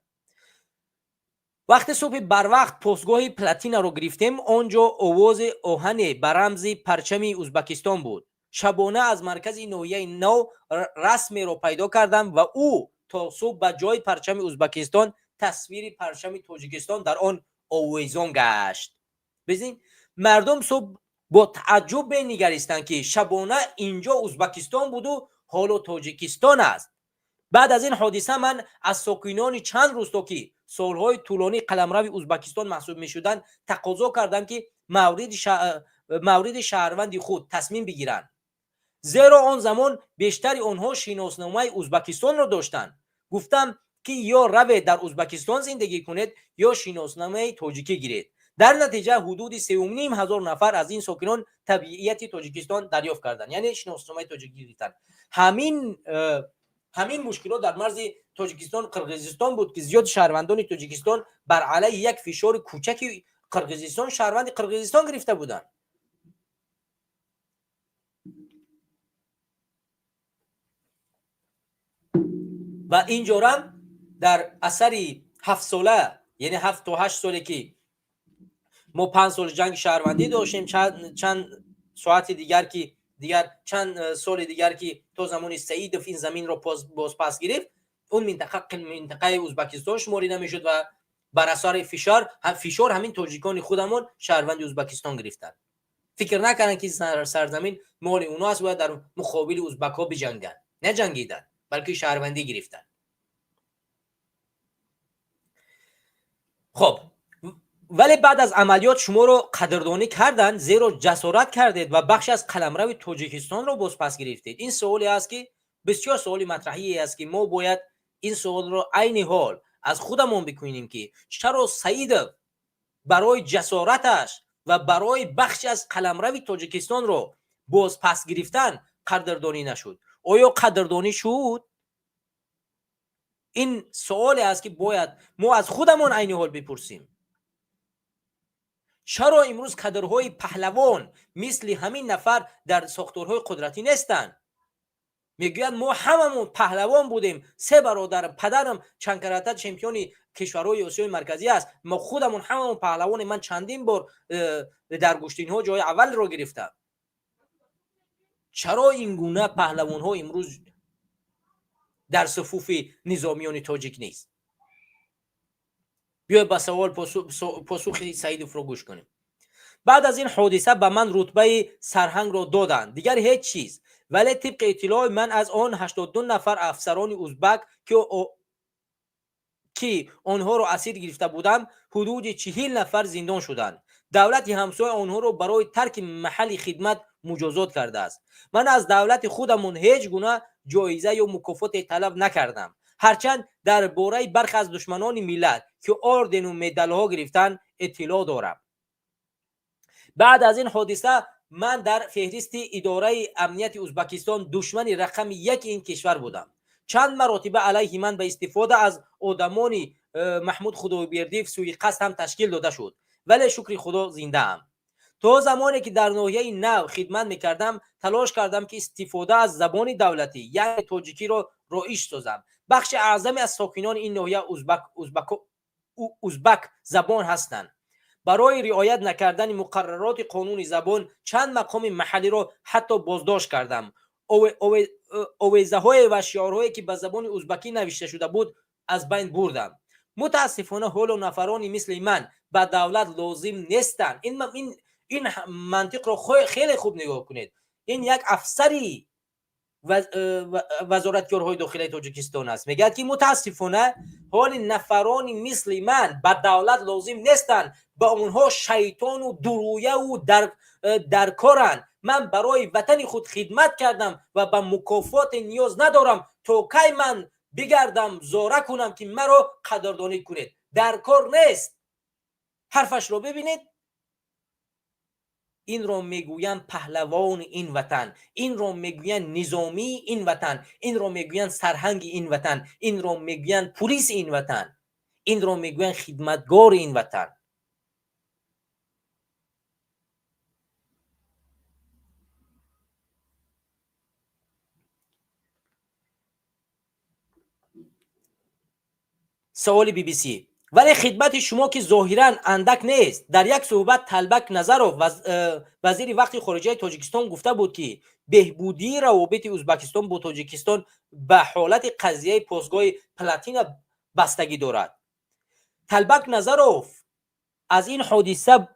Вақте субҳи барвақт постгоҳи Плотинаро гирифтем, он ҷо овози оҳане ба рамзи парчами Узбакистон буд. Шабона аз маркази ноҳияи Нав расмеро пайдо кардам ва ӯ то субҳ ба ҷои парчами Узбакистон тасвири парчами Тоҷикистон дар он овезон гашт. Бизин, мардум субҳ Бо тааҷҷуб менигаристанд, ки шабона инҷо Узбакистон буду ҳоло Тоҷикистон аст. Баъд аз ин ҳодиса ман аз сокинони чанд рӯсто, ки солҳои тӯлонӣ қаламрави Узбакистон маҳсуб мешуданд, тақозо кардам, ки мавриди шаҳрванди худ тасмим бигиранд, зеро он замон бештари онҳо шиносномаи Узбакистонро доштанд. Гуфтам, ки ё равед дар Узбакистон зиндагӣ кунед, ё шиносномаи тоҷикӣ гиред. Дар натиҷа ҳудуди 3500 нафар аз ин сокинон табиияти Тоҷикистон дарёфт карданд, яъне шиносномаи тоҷикӣ гирифтанд. Ҳамин мушкилот дар марзи Тоҷикистон Қирғизистон буд, ки зиёд шаҳрвандони Тоҷикистон бар алайҳи як фишори кӯчаки Қирғизистон шаҳрванди Қирғизистон гирифта буданд. Ва инҷорам дар асари 7-сола, яъне 7 то 8 соле, ки мо 5 сол ҷанги шаҳрвандӣ доштем, чанд соати дигар, ки дигар чанд соли дигар, ки то замони Саидов ин заминро бозпас гирифт, он минтақа минтақаи Узбакистон шуморида мешуд ва бар асари фишор ҳамин тоҷикони худамон шаҳрванди Узбакистон гирифтанд. Фикр накарданд, ки сарзамин моли оно аст, бояд дар муқобили узбакҳо биҷанганд. Наҷангиданд, балки шаҳрвандӣ гирифтанд. Хоб, вале баъд аз амалиёт шуморо қадрдонӣ карданд, зеро ҷасорат кардед ва бахше аз қаламрави Тоҷикистонро бозпас гирифтед. Ин суоле аст, ки бисёр суоли матраҳие аст, ки мо бояд ин суолро айни ҳол аз худамон бикунем, ки чаро Саидов барои ҷасораташ ва барои бахше аз қаламрави Тоҷикистонро бозпас гирифтан қадрдонӣ нашуд? Оё қадрдонӣ шуд? Ин суоле аст, ки бояд мо аз худамон айни ҳол бипурсем. Чаро имрӯз кадрҳои паҳлавон мисли ҳамин нафар дар сохторҳои қудратӣ нестанд? Мегӯянд, мо ҳамамон паҳлавон будем, се бародарам, падарам чандкарата чемпиони кишварҳои Осиёи Марказӣ аст, мо худамон ҳамамон паҳлавонем, ман чандин бор дар гӯштинҳо ҷои аввалро гирифтам. Чаро ин гуна паҳлавонҳо имрӯз дар суфуфи низомиёни тоҷик нест? Биёй ба савол посухи Саидовро гӯш кунем. Баъд аз ин ҳодиса ба ман рутбаи сарҳангро доданд, дигар ҳеҷ чиз. Вале тибқи иттилои ман, аз он 82 нафар афсарони узбак, ки онҳоро асир гирифта будам, ҳудуди 40 нафар зиндон шуданд. Давлати ҳамсоя онҳоро барои тарки маҳалли хидмат муҷозот кардааст. Ман аз давлати худамон ҳеҷ гуна ҷоиза ё мукофоте талаб накардам, ҳарчанд дар бораи бархе аз душманони миллат, ки ордену медалҳо гирифтанд, иттилоъ дорам. Баъд аз ин ҳодиса ман дар феҳристи идораи амнияти Узбакистон душмани рақами яки ин кишвар будам. Чанд маротиба алайҳи ман ба истифода аз одамони Маҳмуд Худойбердиев суиқасд ҳам ташкил дода шуд, вале, шукри Худо, зиндаам. То замоне ки дар ноҳияи Нав хидмат мекардам, талош кардам, ки истифода аз забони давлатӣ, яъне тоҷикиро роиҷ созам. Бахши аъзаме аз сокинони ин ноҳия узбак забон ҳастанд. Барои риоят накардани муқаррароти қонуни забон чанд мақоми маҳаллиро ҳатто боздошт кардам. Овезаҳое ва шиорҳое, ки ба забони узбакӣ навишта шуда буд, аз байн бурдам. Мутаассифона, ҳоло нафарони мисли ман ба давлат лозим нестанд. Ин мантиқро хеле хуб нигоҳ кунед. Ин як афсари вазорати корҳои дохилаи Тоҷикистон аст. Мегӯяд, ки мутаассифона, ҳоли нафарони мисли ман ба давлат лозим нестанд, ба онҳо шайтону дуруяву даркоранд. Ман барои ватани худ хидмат кардам ва ба мукофоте ниёз надорам. То кай ман бигардам, зора кунам, ки маро қадрдонӣ кунед? Дар кор нест. Ҳарфашро бибинед. Инро мегӯянд паҳлавони ин ватан, инро мегӯянд низомии ин ватан, инро мегӯянд сарҳанги ин ватан, инро мегӯянд пулиси ин ватан, инро мегӯянд хидматгори ин ватан. Саволи BBC: вале хидмати шумо, ки зоҳиран андак нест, дар як суҳбат Талбак Назаров, вазири вақти хориҷаи Тоҷикистон, гуфта буд, ки беҳбудии равобити Узбакистон бо Тоҷикистон ба ҳолати қазияи посгоҳи Платина бастагӣ дорад. Талбак Назаров аз ин ҳодиса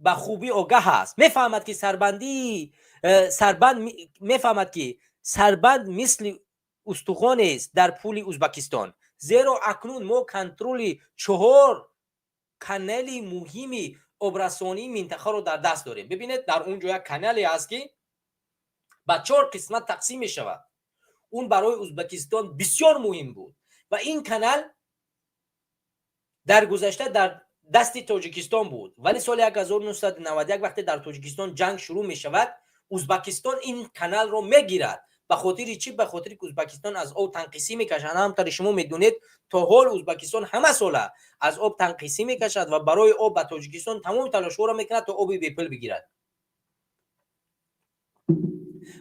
Ба хубӣ огаҳ аст, мефаҳмад, ки сарбанд мефаҳмад, ки сарбанд мисли устухонест дар пули Узбакистон, зеро акнун мо контроли чор канали муҳими обрасонии минтақаро дар даст дорем. Бибинед, дар он ҷо як канале ҳаст, ки ба чор қисмат тақсим мешавад. Он барои Узбакистон бисёр муҳим буд ва ин канал дар гузашта дар дасти Тоҷикистон буд, вале соли 1991, вақте дар Тоҷикистон ҷанг шурӯъ мешавад, Узбакистон ин каналро мегирад. Ба хотири чӣ? Ба хотири ки Узбакистон аз об танқисӣ мекашад. Ҳамтаре шумо медонед, то ҳол Узбакистон ҳама сола аз об танқисӣ мекашад ва барои об ба Тоҷикистон тамоми талошҳоро мекунад, то оби бепул бигирад.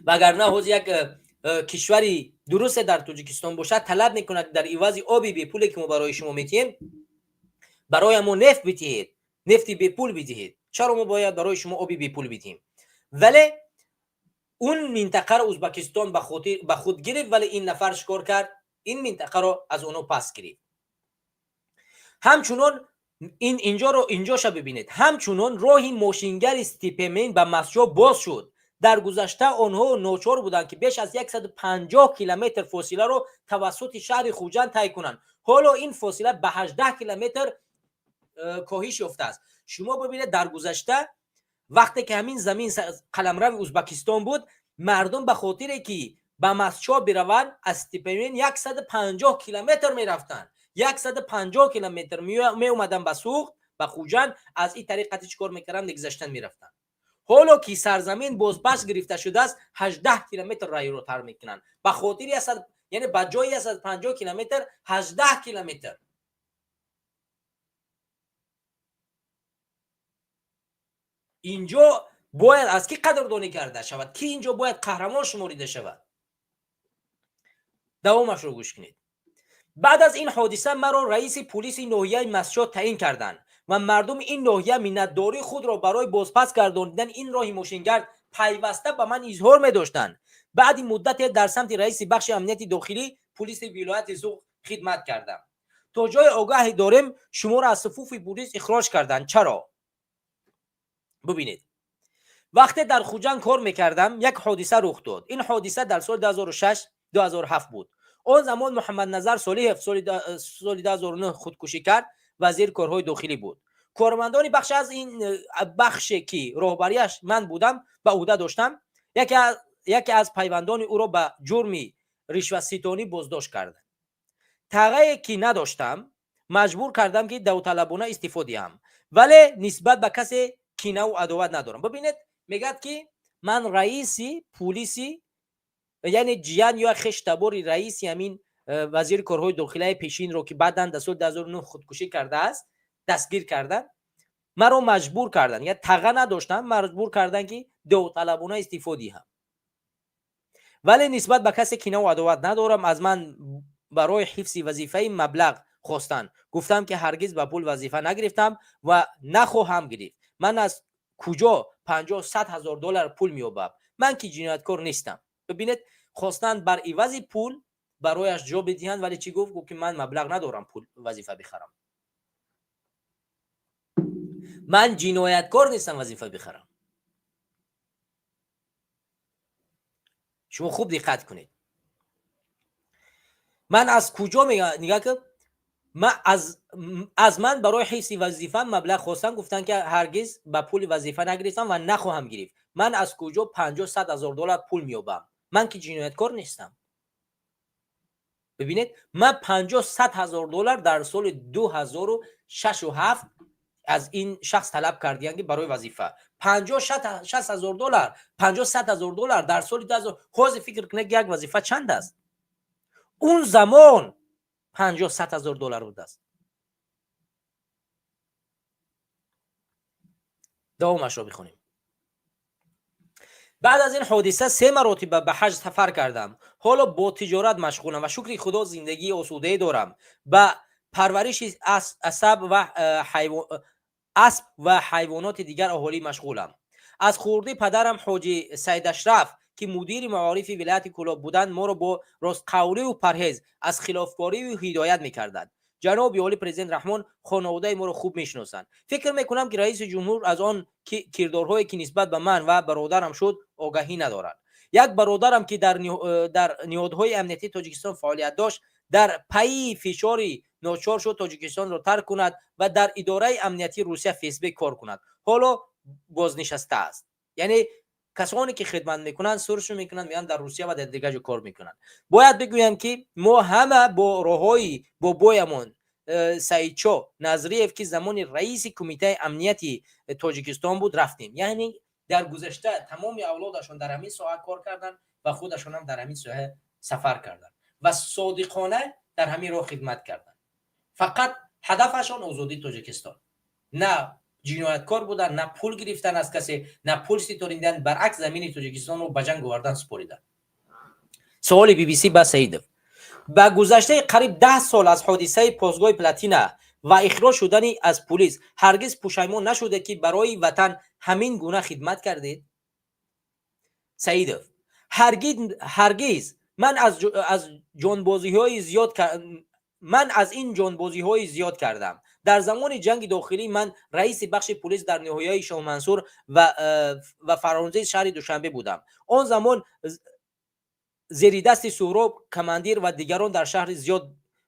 Вагарна ҳозир як кишвари дурусте дар Тоҷикистон бошад, талаб мекунад: дар ивази оби бепуле, ки мо барои шумо метиҳем, барои мо нефт бидиҳед, нефти бепул бидиҳед. Чаро мо бояд барои шумо оби бепул бидиҳем? Вале он минтақаро Узбакистон ба худ гирифт. Вале ин нафар чикор кард? Ин минтақаро аз онҳо пас гирифт. Ҳамчунон ин инҷоро, инҷоша бибинед. Ҳамчунон роҳи мошингарди Спитамен ба Мастчоҳ боз шуд. Дар гузашта онҳо ночор буданд, ки беш аз 150 километр фосиларо тавассути шаҳри Хуҷанд тай кунанд. Ҳоло ин фосила ба 18 километр коҳиш ёфтааст. Шумо бибинед, дар гузашта, вақте ки ҳамин замин қаламрави Узбакистон буд, мардум ба хотире ки ба Мастчоҳ бираванд, аз Спитамен 150 километр мерафтанд, 150 километр меомаданд ба Суғд, ба Хуҷанд. Аз ин тариқ қати чӣ кор мекарданд? Мегузаштанд, мерафтанд. Ҳоло ки сарзамин бозпас гирифта шудааст, 18 километр раҳиро тар мекунанд. Ба хотири, яъне ба ҷои 150 километр 18 километр. Инҷо бояд аз кӣ қадрдонӣ карда шавад? Ки инҷо бояд қаҳрамон шуморида шавад? Давомашро гӯш кунед. Баъд аз ин ҳодиса маро раиси пулиси ноҳияи Мастчоҳ таъин карданд ва мардуми ин ноҳия миннатдории худро барои бозпас гардонидани ин роҳи мошингард пайваста ба ман изҳор медоштанд. Баъди муддате дар самти раиси бахши амнияти дохилӣ пулиси вилояти Суғд хидмат кардам. То ҷое огаҳӣ дорем, шуморо аз суфуфи пулис ихроҷ карданд. Чаро? Бубинед, вақте дар Хуҷанд кор мекардам, як ҳодиса рух дод. Ин ҳодиса дар соли 2006, 2007 буд. Он замон Муҳаммадназар Солиҳев, соли 2009 худкушӣ кард, вазири корҳои дохилӣ буд. Кормандони бахш аз ин бахше, ки роҳбарияш ман будам, ба ӯҳда доштам, яке аз пайвандони ӯро ба ҷурми ришватситонӣ боздошт карданд. Тағае ки надоштам, маҷбур кардам, ки довталабона истеъфо диҳам, вале нисбат ба касе кинаву адоват надорам. Бибинед, мегӯяд, ки ман раиси пулиси, яъне ҷиян ё хештабори раиси ҳамин вазири корҳои дохилаи пешинро, ки баъдан дар соли 2009 худкушӣ кардааст, дастгир карданд. Маро маҷбур карданд, я таға надоштам, маҷбур карданд, ки довталабона истеъфо диҳам, вале нисбат ба касе кинаву адоват надорам. Аз ман барои ҳифзи вазифаи маблағ хостанд. Гуфтам, ки ҳаргиз ба пул вазифа нагирифтам ва нахоҳам гирифт. Ман аз куҷо 50-100 ҳазор доллар пул меёбам? Ман ки ҷинояткор нестам. Бибинед, хостанд бар ивази пул барояш ҷо бидиҳанд, вале чӣ гуфт? Гуфт, ки ман маблағ надорам пул вазифа бихарам, ман ҷинояткор нестам вазифа бихарам. Шумо хуб диққат кунед. Ман аз куҷо, нигаҳ ки, аз ман барои ҳифзи вазифа маблағ хостанд. Гуфтанд, ки ҳаргиз ба пули вазифа нагирифтам ва нахоҳам гирифт. Ман аз куҷо 50-100 ҳазор доллар пул меёбам? Ман ки ҷинояткор нестам. Бибинед, ман 50-100 ҳазор доллар дар соли 2006-у ҳафт аз ин шахс талаб кардиям, ки барои вазифа 50-60 ҳазор доллар, 50-100 ҳазор доллар дар соли 2000. Ҳозир фикр кунед, як вазифа чанд аст? Он замон 50-100 ҳазор доллар будааст. Давомашро бихонем. Баъд аз ин ҳодиса се маротиба ба ҳаҷ сафар кардам. Ҳоло бо тиҷорат машғулам ва, шукри Худо, зиндагии осудае дорам. Ба парвариши асп ва ҳайвоноти дигар аҳолӣ машғулам. Аз хурдӣ падарам ҳоҷи Сайдашраф, ки мудири маорифи вилояти Кӯлоб буданд, моро бо ростқавливу парҳез аз хилофкориву ҳидоят мекарданд. Ҷаноби олӣ президент Раҳмон хонаводаи моро хуб мешиносанд. Фикр мекунам, ки раиси ҷумҳур аз он кирдорҳое, ки нисбат ба ман ва бародарам шуд, огаҳӣ надорад. Як бародарам, ки дар ниҳодҳои амниятии Тоҷикистон фаъолият дошт, дар пайи фишори ночор шуд Тоҷикистонро тарк кунад ва дар идораи амниятии Русия, ФСБ, кор кунад. Ҳоло бознишастааст. Яъне касоне ки хидмат мекунанд, суршу мекунанд, меянд, дар Русия ва дар дигар ҷо кор мекунанд. Бояд бигӯям, ки мо ҳама бо роҳҳои бобоямон Саидшо Назриев, ки замони раиси Кумитаи амнияти Тоҷикистон буд, рафтем. Яъне дар гузашта тамоми авлодашон дар ҳамин соҳа кор карданд ва худашонам дар ҳамин соҳа сафар карданд ва содиқона дар ҳамин роҳ хидмат карданд. Фақат ҳадафашон озодии Тоҷикистон. На ҷинояткор буданд, на пул гирифтан аз касе, на пул ситоридан. Баръакс, замини Тоҷикистонро ба ҷанг овардан супориданд. Суоли BBC ба Саидов: ба гузаштаи қариб 10 сол аз ҳодисаи посгоҳи Платина ва ихроҷ шудани аз пулис, ҳаргиз пушаймон нашудед, ки барои ватан ҳамин гуна хидмат кардед? Саидов: Ҳаргиз. Ман аз ин ҷонбозиҳои зиёд кардам. Дар замони ҷанги дохилӣ ман раиси бахши пулис дар ноҳияи Шоҳмансур ва Фаронзии шаҳри Душанбе будам. Он замон зеридасти Суҳроб командир ва дигарон дар шаҳри зиёд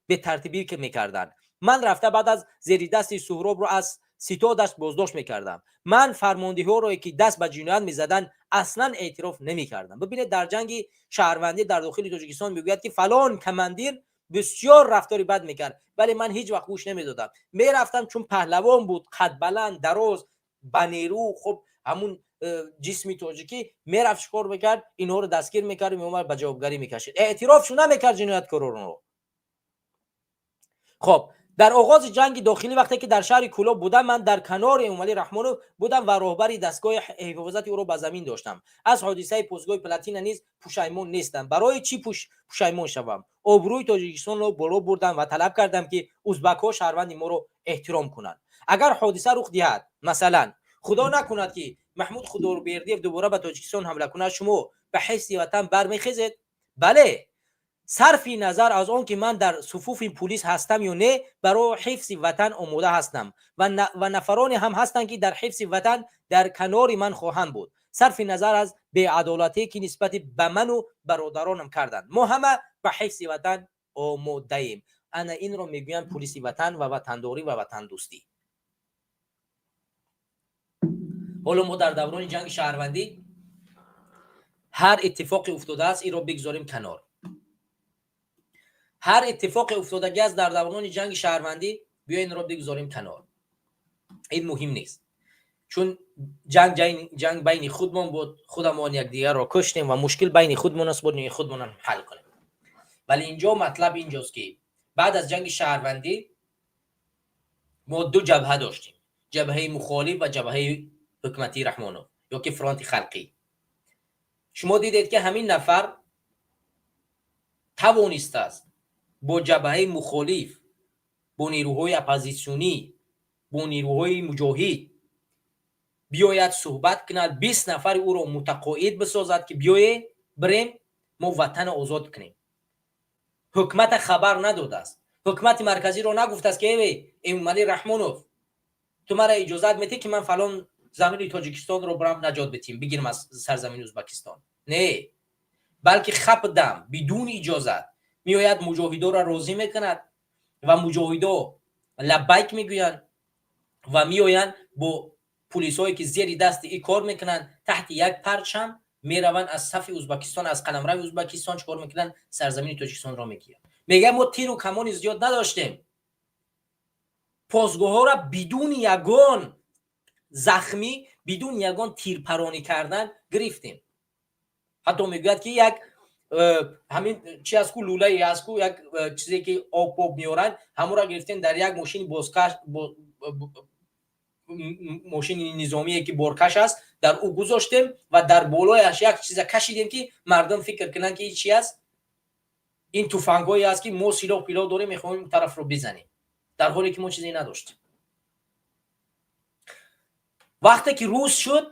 бетартибӣ мекарданд. Ман рафта, баъд аз зеридасти Суҳробро аз ситодаш боздошт мекардам. Ман фармондиҳоро, ки даст ба ҷиноят мезаданд, аслан эътироф намекардам. Бибинед, дар ҷанги шаҳрвандӣ дар дохили Тоҷикистон мегӯяд, ки фалон командир бисёр рафтори бад мекард, вале ман ҳеҷ вақт гӯш намедодам. Мерафтам, чун паҳлавон буд, қадбаланд, дароз, ба нерӯ, хуб, ҳамун ҷисми тоҷикӣ, мерафт, чикор мекард? Инҳоро дастгир мекард, меомад, ба ҷавобгарӣ мекашид, эътирофшу намекард ҷинояткоронро. Хоб, дар оғози ҷанги дохилӣ, вақте ки дар шаҳри Кӯлоб будам, ман дар канори Эмомалӣ Раҳмонов будам ва роҳбари дастгоҳи ҳифозати ӯро ба замин доштам. Аз ҳодисаи посгоҳи Платина низ пушаймон нестам. Барои чӣ пушаймон шавам? Обрӯи Тоҷикистонро боло бурдам ва талаб кардам, ки узбакҳо шаҳрванди моро эҳтиром кунанд. Агар ҳодиса рух диҳад, масалан, худо накунад, ки Маҳмуд Худойбердиев дубора ба Тоҷикистон ҳамла кунад, шумо ба ҳифзи ватан бармехезед? Бале, сарфи назар аз он ки ман дар суфуфи пулис ҳастам ё не, барои ҳифзи ватан омода ҳастам ва нафароне ҳам ҳастанд, ки дар ҳифзи ватан дар канори ман хоҳанд буд. Сарфи назар аз беадолатие, ки нисбати ба ману бародаронам карданд, мо ҳама ба ҳифзи ватан омодаем. Ана инро мегӯянд пулиси ватан ва ватандорӣ ва ватандӯстӣ. Ҳоло мо дар даврони ҷанги шаҳрвандӣ ҳар иттифоқе уфтодааст, инро бигзорем канор. Ҳар иттифоқе уфтодагӣ аст дар даврони ҷанги шаҳрвандӣ, биё, инро бигзорем канор, ин муҳим нест, чун ҷанг байни худмон буд, худамон якдигарро куштем ва мушкил байни худмон аст, бояд худмонам ҳал кунем. Вале инҷо матлаб инҷост, ки баъд аз ҷанги шаҳрвандӣ мо ду ҷабҳа доштем: ҷабҳаи мухолиф ва ҷабҳаи ҳукуматии Раҳмонов ё ки фронти халқӣ. Шумо дидед, ки ҳамин нафар тавонистааст бо ҷабҳаи мухолиф, бо нерӯҳои оппозитсионӣ, бо нерӯҳои муҷоҳид биёяд, суҳбат кунад, 20 нафари ӯро мутақоид бисозад, ки биёе, бирем, мо ватана озод кунем. Ҳукумата хабар надодааст, ҳукумати марказиро нагуфтааст, ки э, Эмомалӣ Раҳмонов, ту мара иҷозат медиҳӣ, ки ман фалон замини Тоҷикистонро бирам, наҷот битим, бигирам аз сарзамини Ӯзбакистон? Не, балки хапдам, бидуни иҷозат меояд, муҷоҳидоро розӣ мекунад ва муҷоҳидо лаббайк мегӯянд ва меоянд, бо пулисҳое, ки зери дасти и кор мекунанд, таҳти як парчам мераванд, аз сафи Ӯзбакистон, аз қаламрави Ӯзбакистон чӣ кор мекунанд? Сарзамини Тоҷикистонро мегиранд. Мегӯяд, мо тиру камони зиёд надоштем, посгоҳҳоро бидуни ягон захмӣ, бидуни ягон тирпаронӣ кардан гирифтем. Ҳатто мегӯяд, ки як ҳамин чи аст ку, лӯлае аст ку, як чизе, ки об меоранд, ҳамонро гирифтем, дар як мошини бозкаш, мошини низомие, ки боркаш аст, дар ӯ гузоштем ва дар болояш як чиза кашидем, ки мардум фикр кунанд, ки чи аст, ин туфангҳое аст, ки мо силоҳ пилоҳ дорем, мехоҳем тарафро бизанем, дар ҳоле ки мо чизе надоштем. Вақте ки рӯз шуд,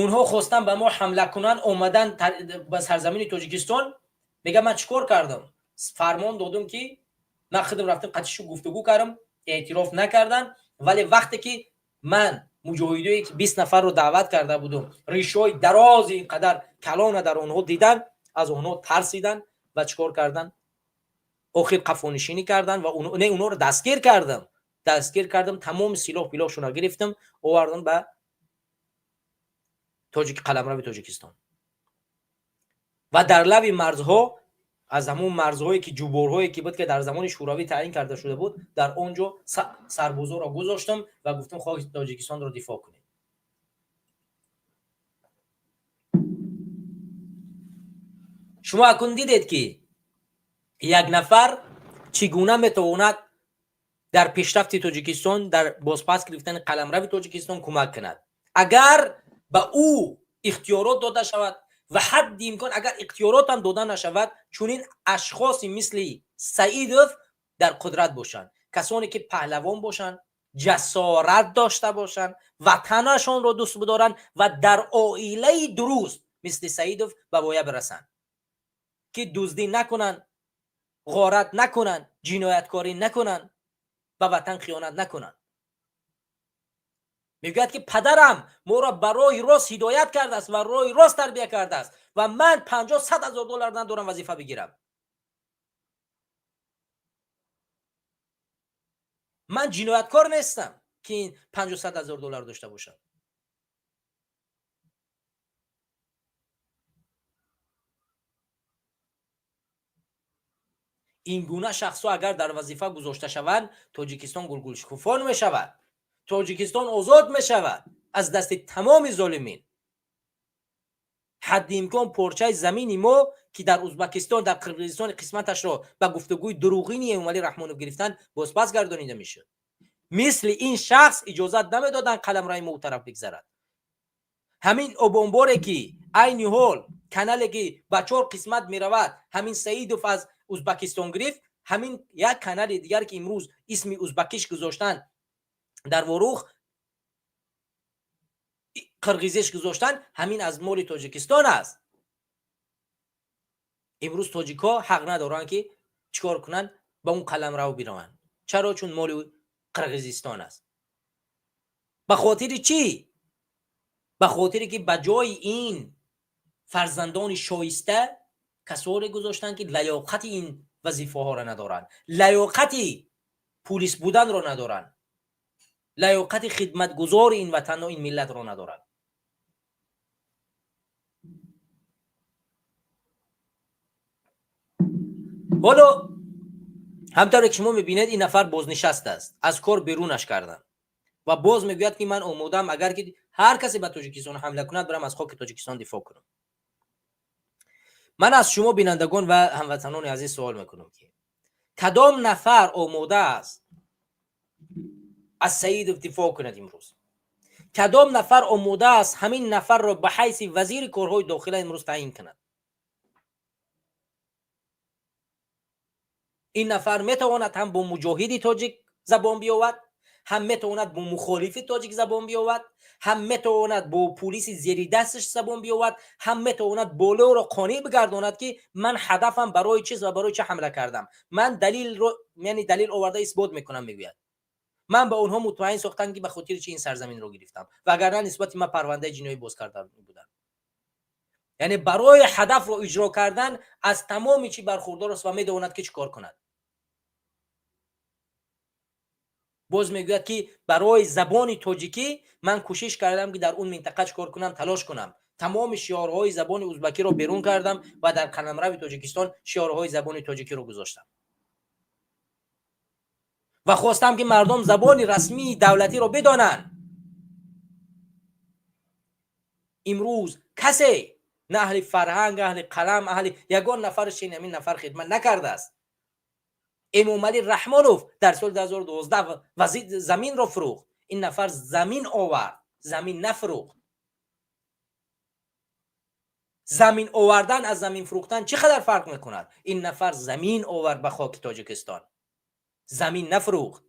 онҳо хостанд ба мо ҳамла кунанд, омадан ба сарзамини Тоҷикистон. Мега, ман чӣ кор кардам? Фармон додум, ки Ман худам рафтам, қатишу гуфтугӯ кардам, эътироф накардан. Вале вақте ки ман муҷоҳидое ки 20 нафарро даъват карда будум, ришҳои дарози ин қадар калона дар онҳо дидан, аз онҳо тарсидан ва чӣ кор кардан? Охир қафонишинӣ кардан ва не, онҳоро дастгир кардам, дастгир кардам, тамоми силоҳ пилоҳшонро гирифтам, овардам ба тоҷик, қаламрави Тоҷикистон ва дар лаби марзҳо, аз ҳамон марзҳое ки ҷуборҳое ки буд, ки дар замони Шӯравӣ таъин карда шуда буд, дар он ҷо сарбозоро гузоштам ва гуфтам: хоки Тоҷикистонро дифоъ кунед. Шумо акун дидед, ки як нафар чӣ гуна метавонад дар пешрафти Тоҷикистон, дар бозпас гирифтани қаламрави Тоҷикистон кӯмак кунад, агар ба ӯ ихтиёрот дода шавад ва ҳадди имкон агар ихтиёротам дода нашавад, чунин ашхоси мисли Саидов дар қудрат бошанд, касоне ки паҳлавон бошанд, ҷасорат дошта бошанд, ватанашонро дӯст бидоранд ва дар оилаи дуруст мисли Саидов ба воя бирасанд, ки дуздӣ накунанд, ғорат накунанд, ҷинояткорӣ накунанд, ба ватан хиёнат накунанд. Мегӯяд, ки падарам моро ба роҳи рост ҳидоят кардааст ва роҳи рост тарбия кардааст ва ман 50-100 ҳазор доллар надорам вазифа бигирам. Ман ҷинояткор нестам, ки ин 50-100 ҳазор доллар дошта бошам. Ин гуна шахсҳо агар дар вазифа гузошта шаванд, Тоҷикистон гулгулшукуфон мешавад, Тоҷикистон озод мешавад аз дасти тамоми золимин. Ҳадди имкон порчаи замини мо, ки дар Узбакистон, дар Қирғизистон қисматашро ба гуфтугӯи дурӯғини Эмомалӣ Раҳмонов гирифтанд, бозпас гардонида мешуд. Мисли ин шахс иҷозат намедоданд қаламраи мо ӯ тараф бигзарад. Ҳамин обомборе, ки айни ҳол канале, ки ба чор қисмат меравад, ҳамин Саидов аз Узбакистон гирифт. Ҳамин як канали дигар, ки имрӯз исми узбакиш гузоштанд, дар Ворух қирғизиш гузоштанд, ҳамин аз моли Тоҷикистон аст. Имрӯз тоҷикҳо ҳақ надоранд, ки чӣ кор кунанд? Ба он қаламрав бираванд. Чаро? Чун моли Қирғизистон аст. Ба хотири чӣ? Ба хотире ки ба ҷои ин фарзандони шоиста касоне гузоштанд, ки лаёқати ин вазифаҳоро надоранд, лаёқати пулис буданро надоранд, лаёқати хидматгузори ин ватану ин миллатро надоранд. Ҳоло ҳамтавре ки шумо мебинед, ин нафар бознишаст аст, аз кор берунаш карданд ва боз мегӯяд, ки ман омодаам, агар ки ҳар касе ба Тоҷикистон ҳамла кунад, барам аз хоки Тоҷикистон дифоъ кунам. Ман аз шумо, бинандагон ва ҳамватанони азиз, суол мекунам, ки кадом нафар омода аст аз Саидов дифоъ кунад имрӯз? Кадом нафар омода аст ҳамин нафарро ба ҳайси вазири корҳои дохила имрӯз таъин кунад? Ин нафар метавонад ҳам бо муҷоҳиди тоҷик забон биёвад, ҳам метавонад бо мухолифи тоҷик забон биёвад, ҳам метавонад бо пулиси зери дасташ забон биёвад, ҳам метавонад болоро қонеъ бигардонад, ки ман ҳадафам барои чиз ва барои чӣ ҳамла кардам, ман далилро, яъне далил оварда исбот мекунам. Мегӯяд, ман ба онҳо мутмаин сохтам, ки ба хотири чи ин сарзаминро гирифтам, вагарна нисбати ман парвандаи ҷиноӣ боз карда буданд. Яъне барои ҳадафро иҷро кардан аз тамоми чӣ бархурдор аст ва медонад, ки чӣ кор кунад. Боз мегӯяд, ки барои забони тоҷикӣ ман кӯшиш кардам, ки дар он минтақа чӣ кор кунам, талош кунам, тамоми шиорҳои забони узбакиро берун кардам ва дар қаламрави Тоҷикистон шиорҳои забони тоҷикиро гузоштам ва хостам, ки мардум забони расмии давлатиро бидонанд. Имрӯз касе на аҳли фарҳанг, аҳли қалам, аҳли ягон нафарш ин нафар хидмат накардааст. Эмомалӣ Раҳмонов дар соли 2012 вазир заминро фурӯхт. Ин нафар замин овард, замин нафурӯхт. Замин овардан аз замин фурӯхтан чӣ қадар фарқ мекунад? Ин нафар замин овард ба хоки Тоҷикистон, замин нафурӯхт.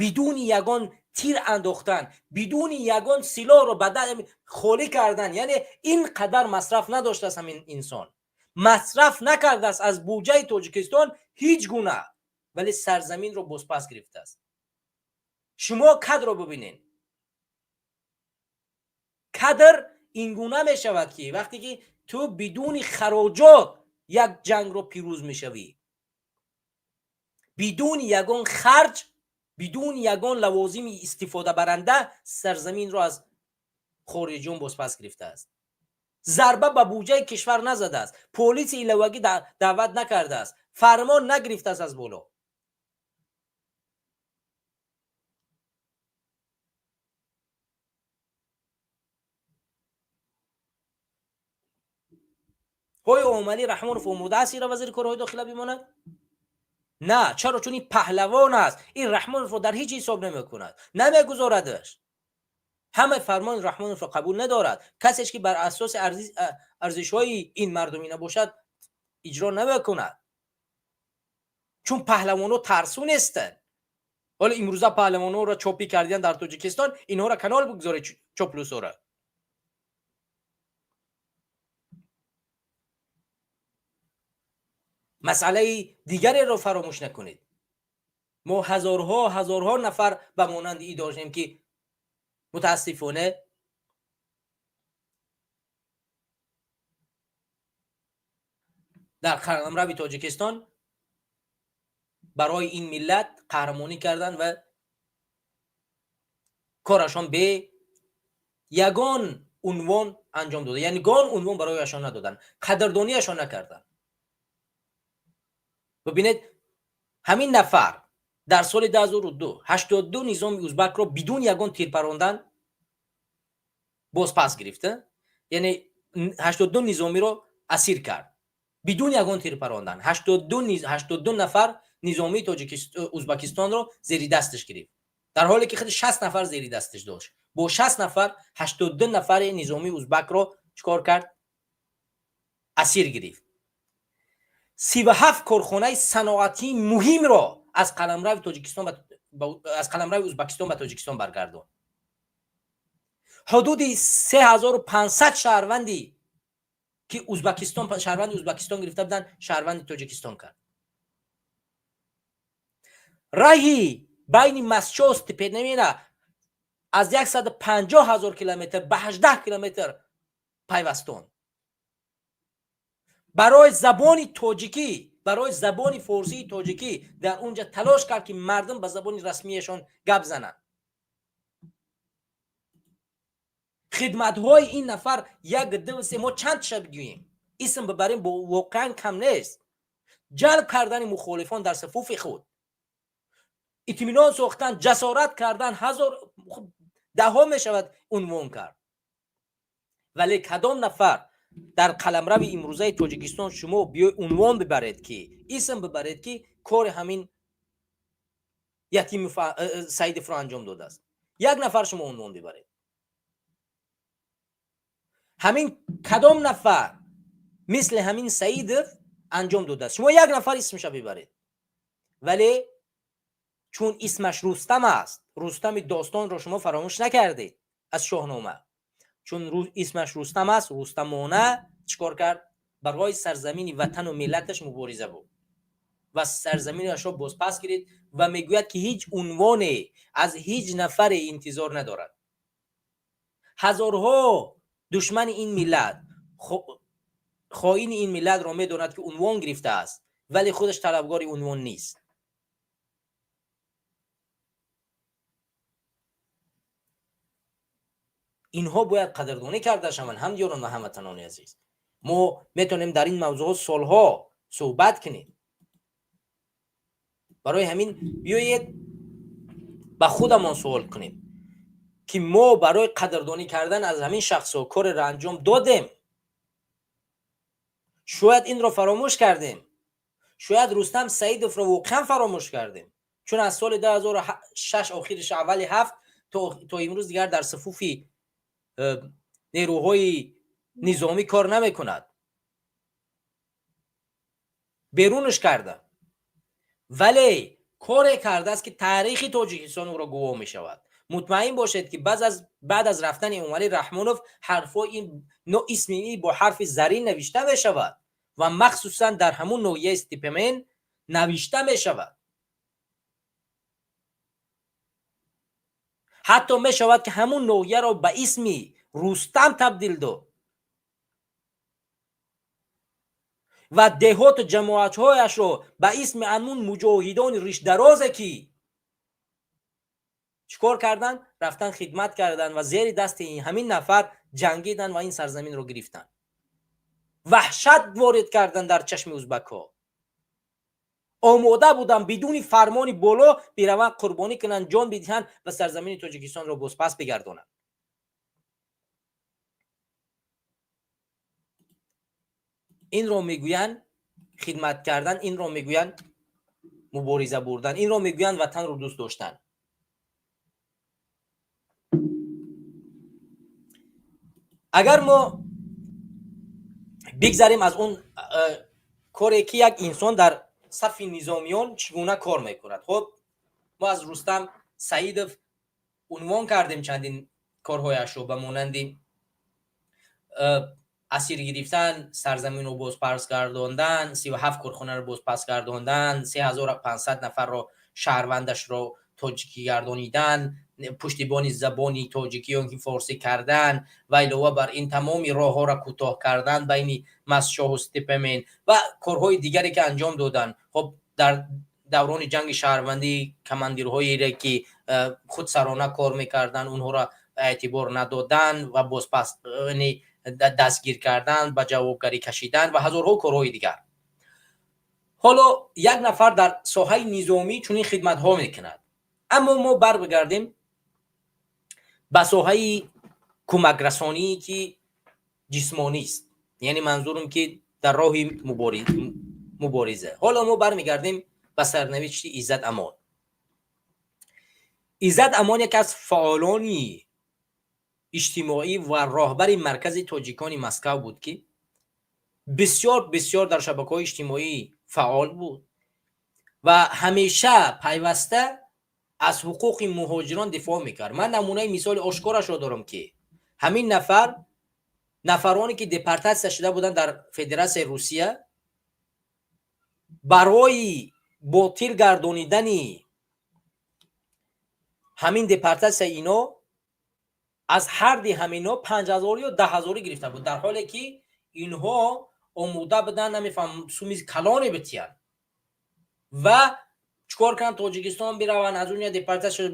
Бидуни ягон тир андохтан, бидуни ягон силоҳро ба холӣ кардан, яъне ин қадар масраф надоштааст. Ҳамин инсон масраф накардааст аз буҷаи Тоҷикистон ҳеҷ гуна. Вале сарзаминро бозпас гирифтааст. Шумо кадрро бубинед. Кадр ин гуна мешавад, ки вақте ки ту бидуни хароҷот як ҷангро пирӯз мешавӣ, бидуни ягон харҷ, бидуни ягон лавозими истифодабаранда сарзаминро аз хориҷиён бозпас гирифтааст, зарба ба буҷаи кишвар назадааст, полиси иловагӣ даъват накардааст, фармон нагирифтааст аз боло. Оё Эмомалӣ Раҳмонов омода аст, ира вазири корҳои дохила бимонад? На. Чаро? Чун ин паҳлавон аст. Ин Раҳмоновро дар ҳеҷ ҳисоб намекунад, намегузорадаш, ҳамаи фармони Раҳмоновро қабул надорад. Касеш ки бар асоси арзишҳои ин мардумӣ набошад, иҷро намекунад, чун паҳлавонҳо тарсу нестанд. Ҳоло имрӯза паҳлавонҳоро чопӣ кардиян дар Тоҷикистон, инҳоро канор бигзоред, чоплусора. Масъалаи дигареро фаромӯш накунед. Мо ҳазорҳо ҳазорҳо нафар ба монанди и доштем, ки мутаассифона дар қаламрави Тоҷикистон барои ин миллат қаҳрамонӣ карданд ва корашон бе ягон унвон анҷом дода, ягон унвон барояшон надоданд, қадрдониашон накарданд. Бибинед, ҳамин нафар дар соли 2002 82 низоми узбакро бидуни ягон тирпарондан бозпас гирифта, яъне 82 низомиро асир кард бидуни ягон тирпарондан, 82 нафар низомии Узбакистонро зери дасташ гирифт, дар ҳоле ки худи 60 нафар зери дасташ дошт. Бо 60 нафар 82 нафари низомии узбакро чикор кард? Асир гирифт. 37 корхонаи саноатии муҳимро аз қаламрави Тоҷикистон, аз қаламрави Узбакистон ба Тоҷикистон баргардонд. Ҳудуди 3500 шаҳрванди ки Узбакистон, шаҳрванди Узбакистон гирифта буданд, шаҳрванди Тоҷикистон кард. Раҳи байни Мастчоҳ Степенамина аз 150 ҳазор километр ба 18 километр пайвастон. Барои забони тоҷикӣ, барои забони форсии тоҷикӣ дар унҷа талош кард, ки мардум ба забони расмиашон гап зананд. Хидматҳои ин нафар як, ду, се, мо чанд ша бигӯем, исм бибарем, воқеан кам нест. Ҷалб кардани мухолифон дар сафуфи худ, итминон сохтан, ҷасорат кардан, ҳазор даҳҳо мешавад унвон кард. Вале кадом нафар дар қаламрави имрӯзаи Тоҷикистон шумо биёй унвон бибаред, ки исм бибаред, ки кори ҳамин ятими Саидовро анҷом додааст? Як нафар шумо унвон бибаред. Ҳамин кадом нафар мисли ҳамин Саидов анҷом додааст? Шумо як нафар исмша бибаред. Вале чун исмаш Рустам аст, Рустами достонро шумо фаромӯш накардед аз Шоҳнома, чун исмаш Рустам аст, рустамона чӣ кор кард? Барои сарзамини ватану миллаташ мубориза буд ва сарзаминашро бозпас гирифт ва мегӯяд, ки ҳеҷ унвоне аз ҳеҷ нафаре интизор надорад. Ҳазорҳо душмани ин миллат, хоини ин миллатро медонад, ки унвон гирифтааст, вале худаш талабгори унвон нест. Инҳо бояд қадрдонӣ карда шаванд. Ҳамдиёрон ва ҳамватанони азиз, мо метавонем дар ин мавзӯъҳо солҳо суҳбат кунем. Барои ҳамин биёед ба худамон суол кунем, ки мо барои қадрдонӣ кардан аз ҳамин шахсҳо кореро анҷом додем. Шояд инро фаромӯш кардем, шояд Рустам Саидовро воқеан фаромӯш кардем, чун аз соли 2006, охириш, аввали ҳафт то имрӯз дигар дар сафуфи нерӯҳои низомӣ кор намекунад, берунаш карда. Вале коре кардааст, ки таърихи Тоҷикистон ӯро гувоҳ мешавад. Мутмаин бошед, ки баъд аз рафтани Эмомалӣ Раҳмонов ҳарфҳои ин исми ин бо ҳарфи зарин навишта мешавад ва махсусан дар ҳамун ноҳияи Степемен навишта мешавад. Ҳатто мешавад, ки ҳамун ноҳияро ба исми Рустам табдил дод ва деҳоту ҷамоатҳояшро ба исми анмун муҷоҳидони ришдарозе, ки чӣ кор карданд, рафтан, хидмат карданд ва зери дасти ҳамин нафар ҷангиданд ва ин сарзаминро гирифтанд, ваҳшат ворид карданд дар чашми узбакҳо. Омода буданд бидуни фармони боло бираванд, қурбонӣ кунанд, ҷон бидиҳанд ва сарзамини Тоҷикистонро бозпас бигардонанд. Инро мегӯянд хидмат кардан, инро мегӯянд мубориза бурдан, инро мегӯянд ватанро дӯст доштан. Агар мо бигзарем аз он коре, ки як инсон дар сафи низомиён чӣ гуна кор мекунад, хуб, мо аз Рустам Саидов унвон кардем чандин корҳояшро, ба монанди асир гирифтан, сарзаминро бозпас гардондан, 37 корхонаро бозпас гардондан, 3500 нафарро шаҳрвандашро тоҷикӣ гардонидан, пуштибони забони тоҷикӣ ё ки форсӣ кардан ва илова бар ин тамоми роҳҳоро кӯтоҳ кардан байни Мастшоҳу Спитамен ва корҳои дигаре, ки анҷом доданд. Хоб, дар даврони ҷанги шаҳрвандӣ командирҳоере, ки худсарона кор мекарданд, онҳоро эътибор надодан ва бозпас дастгир кардан, ба ҷавобгарӣ кашидан ва ҳазорҳо корҳои дигар. Ҳоло як нафар дар соҳаи низомӣ чунин хидматҳо мекунад, аммо мо барбигардем ба соҳаи кӯмакрасоние, ки ҷисмонист, яъне манзурам, ки дар роҳи мубориза. Ҳоло мо бармегардем ба сарнавишти Иззат Амон. Иззат Амон яке аз фаъолони иҷтимоӣ ва роҳбари Маркази тоҷикони Москав буд, ки бисёр бисёр дар шабакаҳои иҷтимоӣ фаъол буд ва ҳамеша пайваста аз ҳуқуқи муҳоҷирон дифоъ мекард. Ман намунаи мисоли ошкорашро дорам, ки ҳамин нафар нафароне, ки депортатсия шуда буданд дар Федератсияи Русия, барои ботил гардонидани ҳамин депортатсия ино аз ҳарди ҳамино 5000 ё 10 000 гирифта буд, дар ҳоле ки инҳо омода буданд, намефаҳмам, суми калоне битиянд ва чикор кунанд, Тоҷикистон бираванд, аз унҷа депортатсия,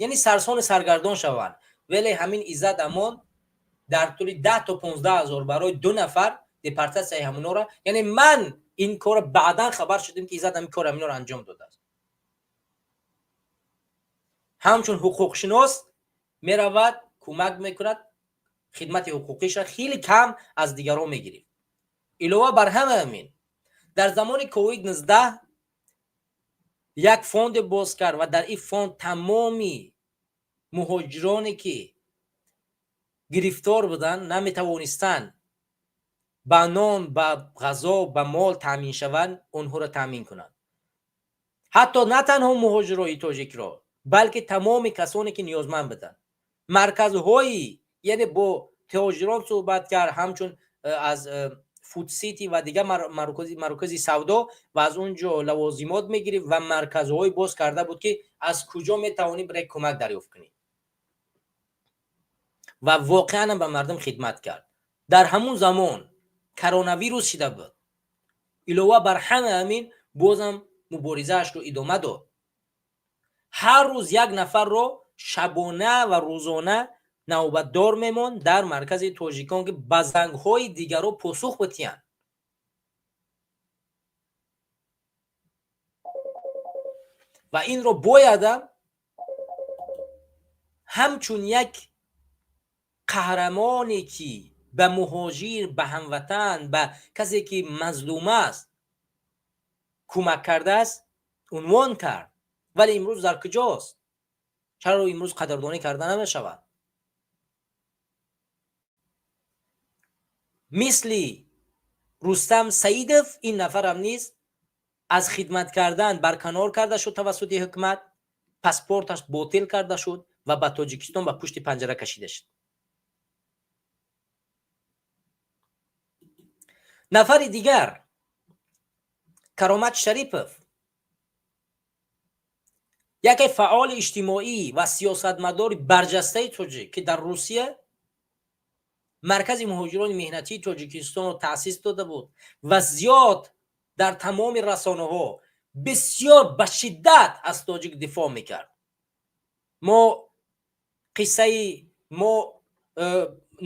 яъне сарсони саргардон шаванд. Вале ҳамин Иззат Амон дар тӯли 10 то 15 ҳазор барои ду нафар депортатсияи ҳаминора, яъне ман ин корро баъдан хабар шудем, ки Иззат ҳамин кор ҳаминро анҷом додааст. Ҳамчун ҳуқуқшинос меравад, кӯмак мекунад, хидмати ҳуқуқиша хеле кам аз дигарон мегирифт. Илова бар ҳама ҳамин, дар замони ковид 19 як фонде боз кард ва дар ин фонд тамоми муҳоҷироне, ки гирифтор буданд, наметавонистанд ба нон, ба ғазо, ба мол таъмин шаванд, онҳоро таъмин кунанд. Ҳатто на танҳо муҳоҷирои тоҷикро, балки тамоми касоне, ки ниёзманд буданд. Марказҳои, яъне бо тоҷирон суҳбат кард, ҳамчун аз Фудсити ва дигар маркази савдо, ва аз он ҷо лавозимот мегирифт ва марказҳое боз карда буд, ки аз куҷо метавонӣ барои кӯмак дарёфт кунӣ, ва воқеан ба мардум хидмат кард. Дар ҳамун замон коронавирус шида буд, илова бар ҳама ҳамин бозам муборизаашро идома дод. Ҳар рӯз як нафарро шабона ва рӯзона навбатдор мемонд дар Маркази тоҷикон, ки ба зангҳои дигарро посух битиҳанд. Ва инро боядам ҳамчун як қаҳрамоне, ки ба муҳоҷир, ба ҳамватан, ба касе, ки мазлум аст, кӯмак кардааст, унвон кард. Вале имрӯз дар куҷост? Чаро имрӯз қадрдонӣ карда намешавад? Мисли Рустам Саидов ин нафарам низ аз хидмат кардан барканор карда шуд тавассути ҳукумат, паспорташ ботил карда шуд ва ба Тоҷикистон ба пушти панҷара кашида шуд. Нафари дигар Каромат Шарипов. Яке фаъоли иҷтимоӣ ва сиёсатмадори барҷастаи тоҷик, ки дар Русия Маркази муҳоҷирони меҳнатии Тоҷикистонро таъсис дода буд ва зиёд дар тамоми расонаҳо бисёр ба шиддат аз тоҷик дифоъ мекард. Мо қиссаи мо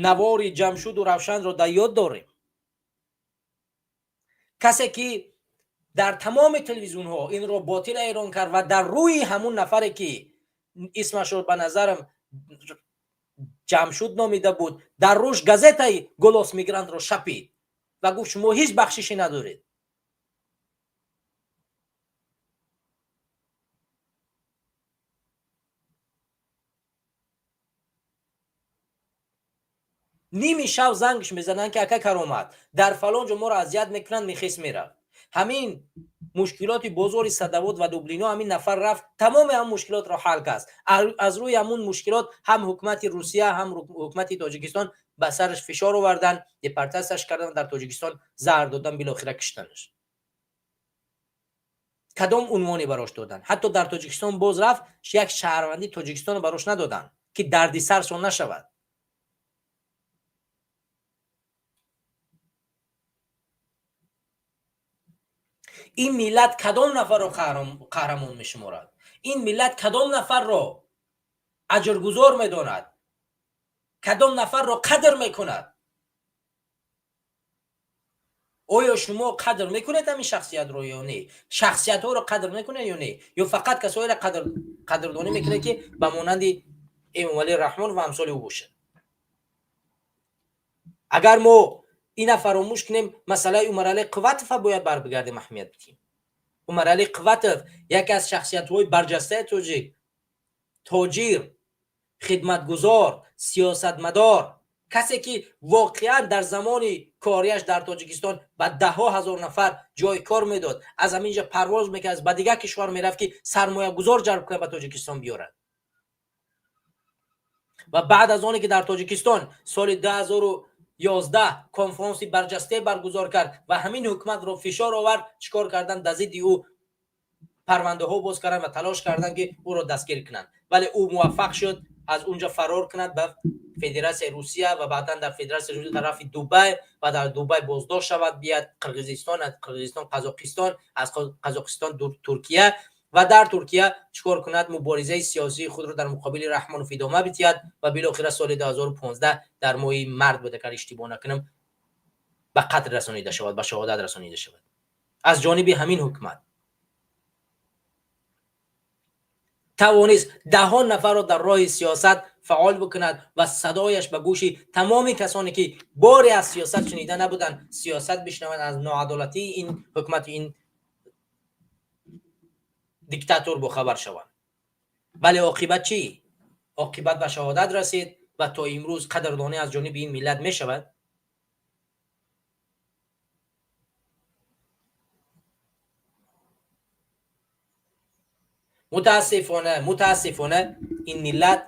навори Ҷамшуду Равшанро дар ёд дорем. Касе ки дар тамоми телевизионҳо инро ботил эълон кард ва дар рӯи ҳамун нафаре, ки исмашро ба назарам Ҷамшуд номида буд, дар рӯш газетаи «Голос мигрантро» шапид ва гуфт: «Шумо ҳеҷ бахшише надоред». Ними шав зангш мезананд, ки ака Каромат, дар фалон ҷо моро азият мекунанд, мехес мерафт. Ҳамин мушкилоти бозори Садовод ва Дублино, ҳамин нафар рафт, тамоми ҳам мушкилотро ҳал кард. Аз рӯи ҳамун мушкилот ҳам ҳукумати Русия, ҳам ҳукумати Тоҷикистон ба сараш фишор овардан, депортатсияш кардан, дар Тоҷикистон заҳр додан, билохира киштанаш. Кадом унвоне барош доданд? Ҳатто дар Тоҷикистон боз рафт, як шаҳрвандии Тоҷикистонро барош надоданд, ки дардисаршон нашавад. Ин миллат кадом нафарро қаҳрамон мешуморад? Ин миллат кадом нафарро аҷргузор медонад? Кадом нафарро қадр мекунад? Оё шумо қадр мекунед ҳамин шахсиятро ё не? Шахсиятҳоро қадр мекунед ё не? Ё фақат касоеро қадрдонӣ мекунед, ки ба монанди Эмомалӣ Раҳмон ва амсоли ӯ бошад? Агар мо ина фаромӯш кунем, масъалаи Умаралӣ Қувватова бояд барбигардем, аҳамият бидиҳем. Умаралӣ Қувватов яке аз шахсиятҳои барҷастаи тоҷик, тоҷир, хидматгузор, сиёсатмадор, касе ки воқеан дар замони кориаш дар Тоҷикистон ба даҳҳо ҳазор нафар ҷои кор медод, аз ҳамин ҷа парвоз мекард, ба дигар кишвар мерафт, ки сармоягузор ҷалб кунад, ба Тоҷикистон биёрад. Ва баъд аз оне ки дар Тоҷикистон соли 2011 конфронси барҷастае баргузор кард ва ҳамин ҳукуматро фишор овард, чӣ кор карданд? Дар зидди ӯ парвандаҳо боз карданд ва талош карданд, ки ӯро дастгир кунанд. Вале ӯ муваффақ шуд аз унҷа фарор кунад ба Федератсияи Русия ва баъдан дар Федератсияи Русия тарафи Дубай ва дар Дубай боздошт шавад, биёд Қирғизистон, аз Қирғизистон Қазоқистон, аз Қазоқистон Туркия ва дар Туркия чӣ кор кунад? Муборизаи сиёсии худро дар муқобили Раҳмонов идома бидиҳад ва билохира соли 2015 дар моҳи март буд, агар иштибоҳ накунам, ба қатл расонида шавад, ба шаҳодат расонида шавад аз ҷониби ҳамин ҳукумат. Тавонист даҳон нафарро дар роҳи сиёсат фаъол бикунад ва садояш ба гӯши тамоми касоне, ки боре аз сиёсат шунида набуданд, сиёсат бишнаванд, аз ноадолатии ин ҳукумати ин диктатор бохабар шаванд. Вале оқибат чӣ? Оқибат ба шаҳодат расид ва то имрӯз қадрдонӣ аз ҷониби ин миллат мешавад. Мутаассифона, мутаассифона, ин миллат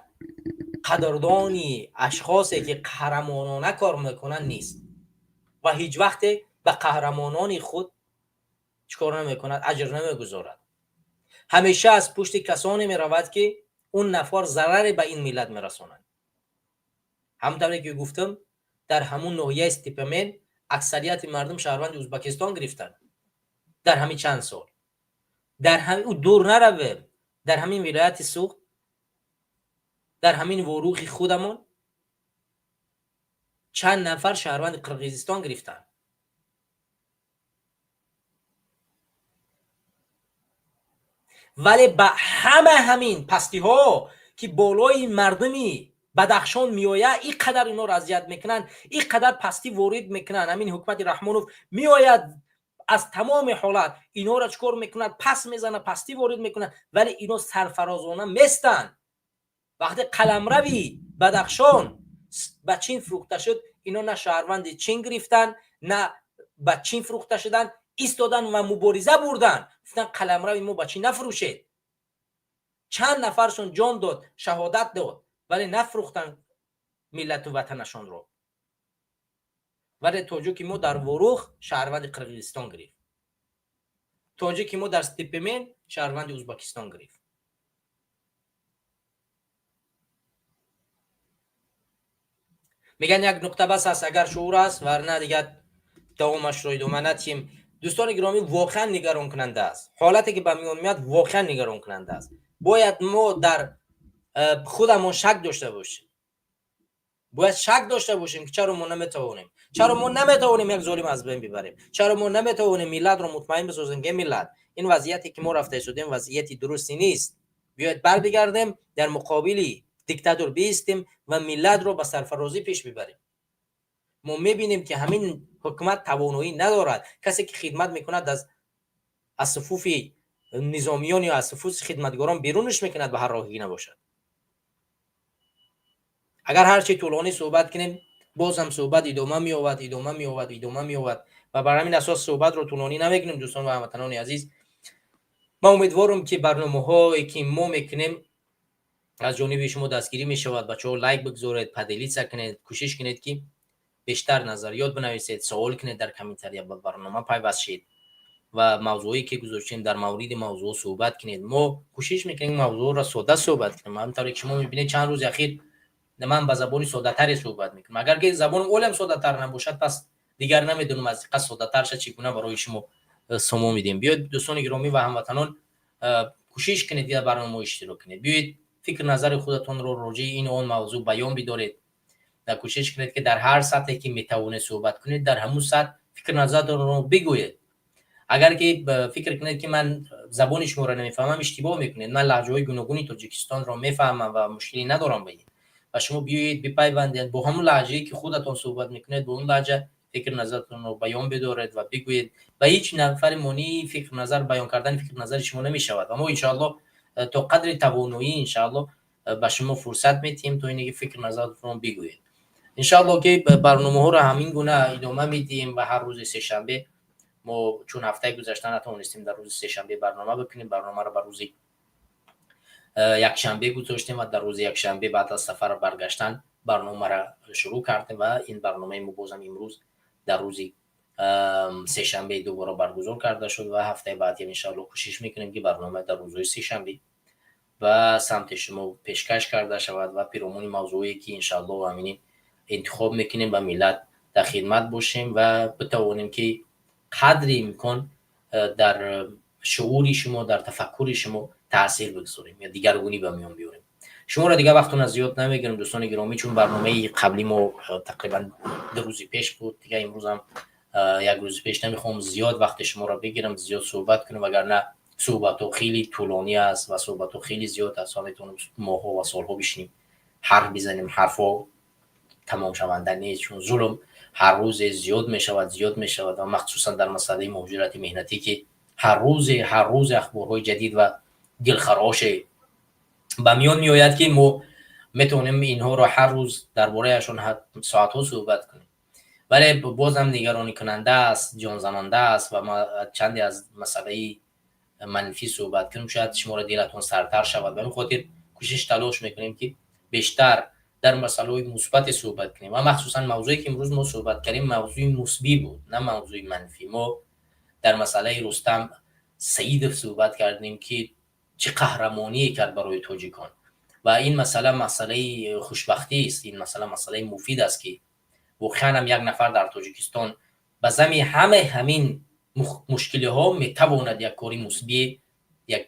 қадрдони ашхосе, ки қаҳрамонона кор мекунанд, нест ва ҳеҷ вақте ба қаҳрамонони худ чӣ кор намекунад? Аҷр намегузорад. Ҳамеша аз пушти касоне меравад, ки он нафар зараре ба ин миллат мерасонанд. Ҳамон ки гуфтам, дар ҳамун ноҳияи Спитамен аксарияти мардум шаҳрванди Ӯзбекистон гирифтанд дар ҳамин чанд сол. Дар ҳамин дур наравем, дар ҳамин вилояти Суғд, дар ҳамин Ворухи худамон чанд нафар шаҳрванди Қирғизистон гирифтанд. Вале ба ҳама ҳамин пастиҳо, ки болои мардуми Бадахшон меояд, ин қадар инҳоро азият мекунанд, ин қадар пастӣ ворид мекунанд, ҳамин ҳукумати Раҳмонов меояд, аз тамоми ҳолат инҳоро чӣ кор мекунад? Пас мезанад, пастӣ ворид мекунад, вале ино сарфарозона местанд. Вақте қаламрави Бадахшон ба Чин фурӯхта шуд, ино на шаҳрванди Чин гирифтанд, на ба Чин фурӯхта шуданд, истоданд ва мубориза бурданд, гуфтанд: «Қаламрави мо ба чӣ нафурӯшед». Чанд нафаршон ҷон дод, шаҳодат дод, вале нафурӯхтанд миллату ватанашонро. Вале тоҷики мо дар Ворух шаҳрванди Қирғизистон гирифт, тоҷики мо дар Спитамен шаҳрванди Ӯзбекистон гирифт. Меган, як нуқта бас аст, агар шуур аст, варна дигар давомашро идома надиҳем. Дӯстони гиромӣ, воқеан нигаронкунанда аст ҳолате, ки ба миён меяд, воқеан нигаронкунанда аст. Бояд мо дар худамон шак дошта бошем, бояд шак дошта бошем, ки чаро мо наметавонем, чаро мо наметавонем як золим аз байн бибарем, чаро мо наметавонем миллатро мутмаин бисозем, ки миллат, ин вазъияте, ки мо рафта истодем, вазъияти дурусте нест, биёед барбигардем, дар муқобили диктатор биистем ва миллатро ба сарфарозӣ пеш бибарем. Мо мебинем, ки ҳамин ҳукумат тавоноӣ надорад. Касе ки хидмат мекунад, аз суфуфи низомиён ё аз суфуфи хидматгорон берунаш мекунад, ба ҳар роҳе набошад. Агар ҳарчи тӯлонӣ суҳбат кунем, боз ҳам суҳбат идома меёбад, идома меёбад, идома меёбад ва бар ҳамин асос суҳбатро тӯлонӣ намекунем. Дӯстон ва ҳамватанони азиз, ман умедворам, ки барномаҳое, ки мо мекунем, аз ҷониби шумо дастгирӣ мешавад. Бачаҳо, лайк бигзоред, поделиться кунед, кӯшиш кунед, ки бештар назариёт бинависед, савол кунед дар комментария, ба барнома пайваст шед ва мавзӯое, ки гузоштем, дар мавриди мавзӯъ суҳбат кунед. Мо кӯшиш мекунем мавзӯъро сода суҳбат кунем. Ҳамтавре ки шумо мебинед, чанд рӯзи ахир ман ба забони соддатаре суҳбат мекунам. Агар ки забони олам соддатар набошад, пас дигар намедонам, аз қад соддатарша чӣ гуна барои шумо сомо медиҳем. Биёед, дӯстони гиромӣ ва ҳамватанон, кӯшиш кунед, дар барномаҳо иштирок кунед. Биёед, фикр назари худатонро роҷеи ин он мавзӯъ баён бидоред ва кӯшиш кунед, ки дар ҳар сатҳе, ки метавонед суҳбат кунед, дар ҳамун сатҳ фикр назаратонро бигӯед. Агар ки фикр кунед, ки ман забони шуморо намефаҳмам, иштибоҳ мекунед. Ман лаҳҷаҳои гуногуни Тоҷикистонро мефаҳмам ва мушкилӣ надорам ба ин. Ва шумо биёед, бипайвандед, бо ҳамун лаҳҷае, ки худатон суҳбат мекунед, бо он лаҳҷа фикр назаратонро баён бидоред ва бигӯед ва ҳеҷ нафари монеи фикр назар баён кардани фикр назари шумо намешавад. Ва мо, иншоалло, то қадри тавоноӣ, иншоалло, ба шумо фурсат медиҳем, то ине ки фикр назаратонро бигӯед. Иншоалло, ки барномаҳоро ҳамин гуна идома медиҳем ва ҳар рӯзи сешанбе мо, чун ҳафтаи гузашта натавонистем дар рӯзи сешанбе барнома бикунем, барномаро ба рӯзи якшанбе гузоштем ва дар рӯзи якшанбе баъд аз сафар баргаштан барномаро шурӯъ кардем. Ва ин барномаи мо бозам имрӯз дар рӯзи сешанбе дубора баргузор карда шуд ва ҳафтаи баъдиам, иншоалло, кӯшиш мекунем, ки барнома дар рӯзҳои сешанбе ба самти шумо пешкаш карда шавад ва пиромуни мавзӯое, ки, иншоалло, ҳаминин интихоб мекунем, ба миллат дар хидмат бошем ва битавонем, ки қадри имкон дар шуури шумо, дар тафаккури шумо таъсир бигзорем ё дигаргунӣ ба миён биёрем. Шуморо дигар вақтона зиёд намегирем, дӯстони гиромӣ, чун барномаи қабли мо тақрибан 2 рӯзи пеш буд. Дигар имрӯзам як рӯзи пеш намехоҳам зиёд вақти шуморо бигирам, зиёд суҳбат кунам, вагарна суҳбатҳо хеле тӯлонӣ аст ва суҳбатҳо хеле зиёд аст ва метавонем моҳҳо ва солҳо бишинем, ҳарф бизанем, ҳарфҳо тамомшаванда нест, чун зулм ҳар рӯзе зиёд мешавад, зиёд мешавад ва махсусан дар масъалаи муҳоҷирати меҳнатӣ, ки ҳар рӯзе, ҳар рӯзе ахборҳои ҷадид ва дилхароше ба миён меояд, ки мо метавонем инҳоро ҳар рӯз дар бораяшон соатҳо суҳбат кунем. Вале бозам нигаронӣкунанда аст, ҷонзананда аст ва чанде аз масъалаи манфӣ суҳбат кунем, шояд шуморо дилатон сардтар шавад. Ба ин хотир кӯшиш, талош мекунем, ки бештар дар масъалаҳои мусбате суҳбат кунем ва махсусан мавзӯе, ки имрӯз мо суҳбат кардем, мавзӯи мусбӣ буд, на мавзӯи манфӣ. Мо дар масъалаи Рустам Саидов суҳбат кардем, ки чӣ қаҳрамоние кард барои тоҷикон. Ва ин масъала масъалаи хушбахтист, ин масъала масъалаи муфид аст, ки воқеан ҳам як нафар дар Тоҷикистон ба зами ҳамаи ҳамин мушкилиҳо метавонад як кори мусбие як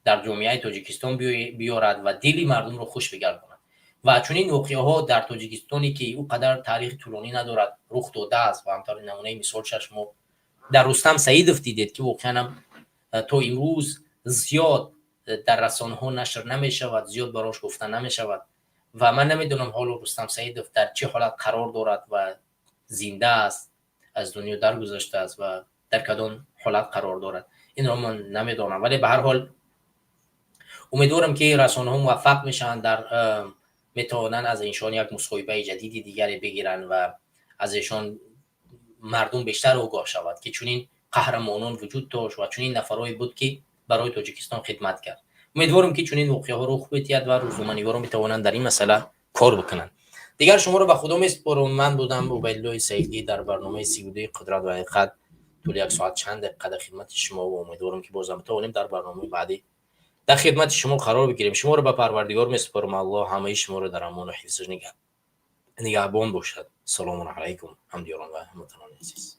дар ҷомеаи Тоҷикистон биёрад ва дили мардумро хуш бигардонад. Ва чунин воқеаҳо дар Тоҷикистоне, ки ӯ қадар таърихи тӯлонӣ надорад, рух додааст. Ва ҳамтаври намунаи мисолшаш мо дар Рустам Саидов дидед, ки воқеанам то имрӯз зиёд дар расонаҳо нашр намешавад, зиёд барош гуфта намешавад. Ва ман намедонам, ҳоло Рустам Саидов дар чӣ ҳолат қарор дорад ва зинда аст, аз дунё даргузаштааст ва дар кадом ҳолат қарор дорад, инро ман намедонам. Вале ба ҳар ҳол умедворам, ки расонаҳо муваффақ мешаванд, дар метавонанд аз эшон як мусоҳибаи ҷадиди дигаре бигиранд ва аз эшон мардум бештар огоҳ шавад, ки чунин қаҳрамонон вуҷуд дошт ва чунин нафарое буд, ки барои Тоҷикистон хидмат кард. Умедворам, ки чунин воқеаҳо рух бидиҳад ва рӯзноманигорон метавонанд дар ин масъала кор бикунанд. Дигар шуморо ба Худо месупорам. Ман будам Убайдуллои Саидӣ дар барномаи 32-и «Қудрат ва ҳақиқат», тӯли як соат чанд дақиқа дар хидмати шумо ва умедворам, ки бозам метавонем дар барномаи баъдӣ дар хидмати шумо қарор бигирем. Шуморо ба Парвардигор месупорам. Аллоҳ ҳамаи шуморо дар амону ҳифзаш Нигаҳбон бошад. Салому алайкум, ҳамдиёрон ва ҳамватанони азиз.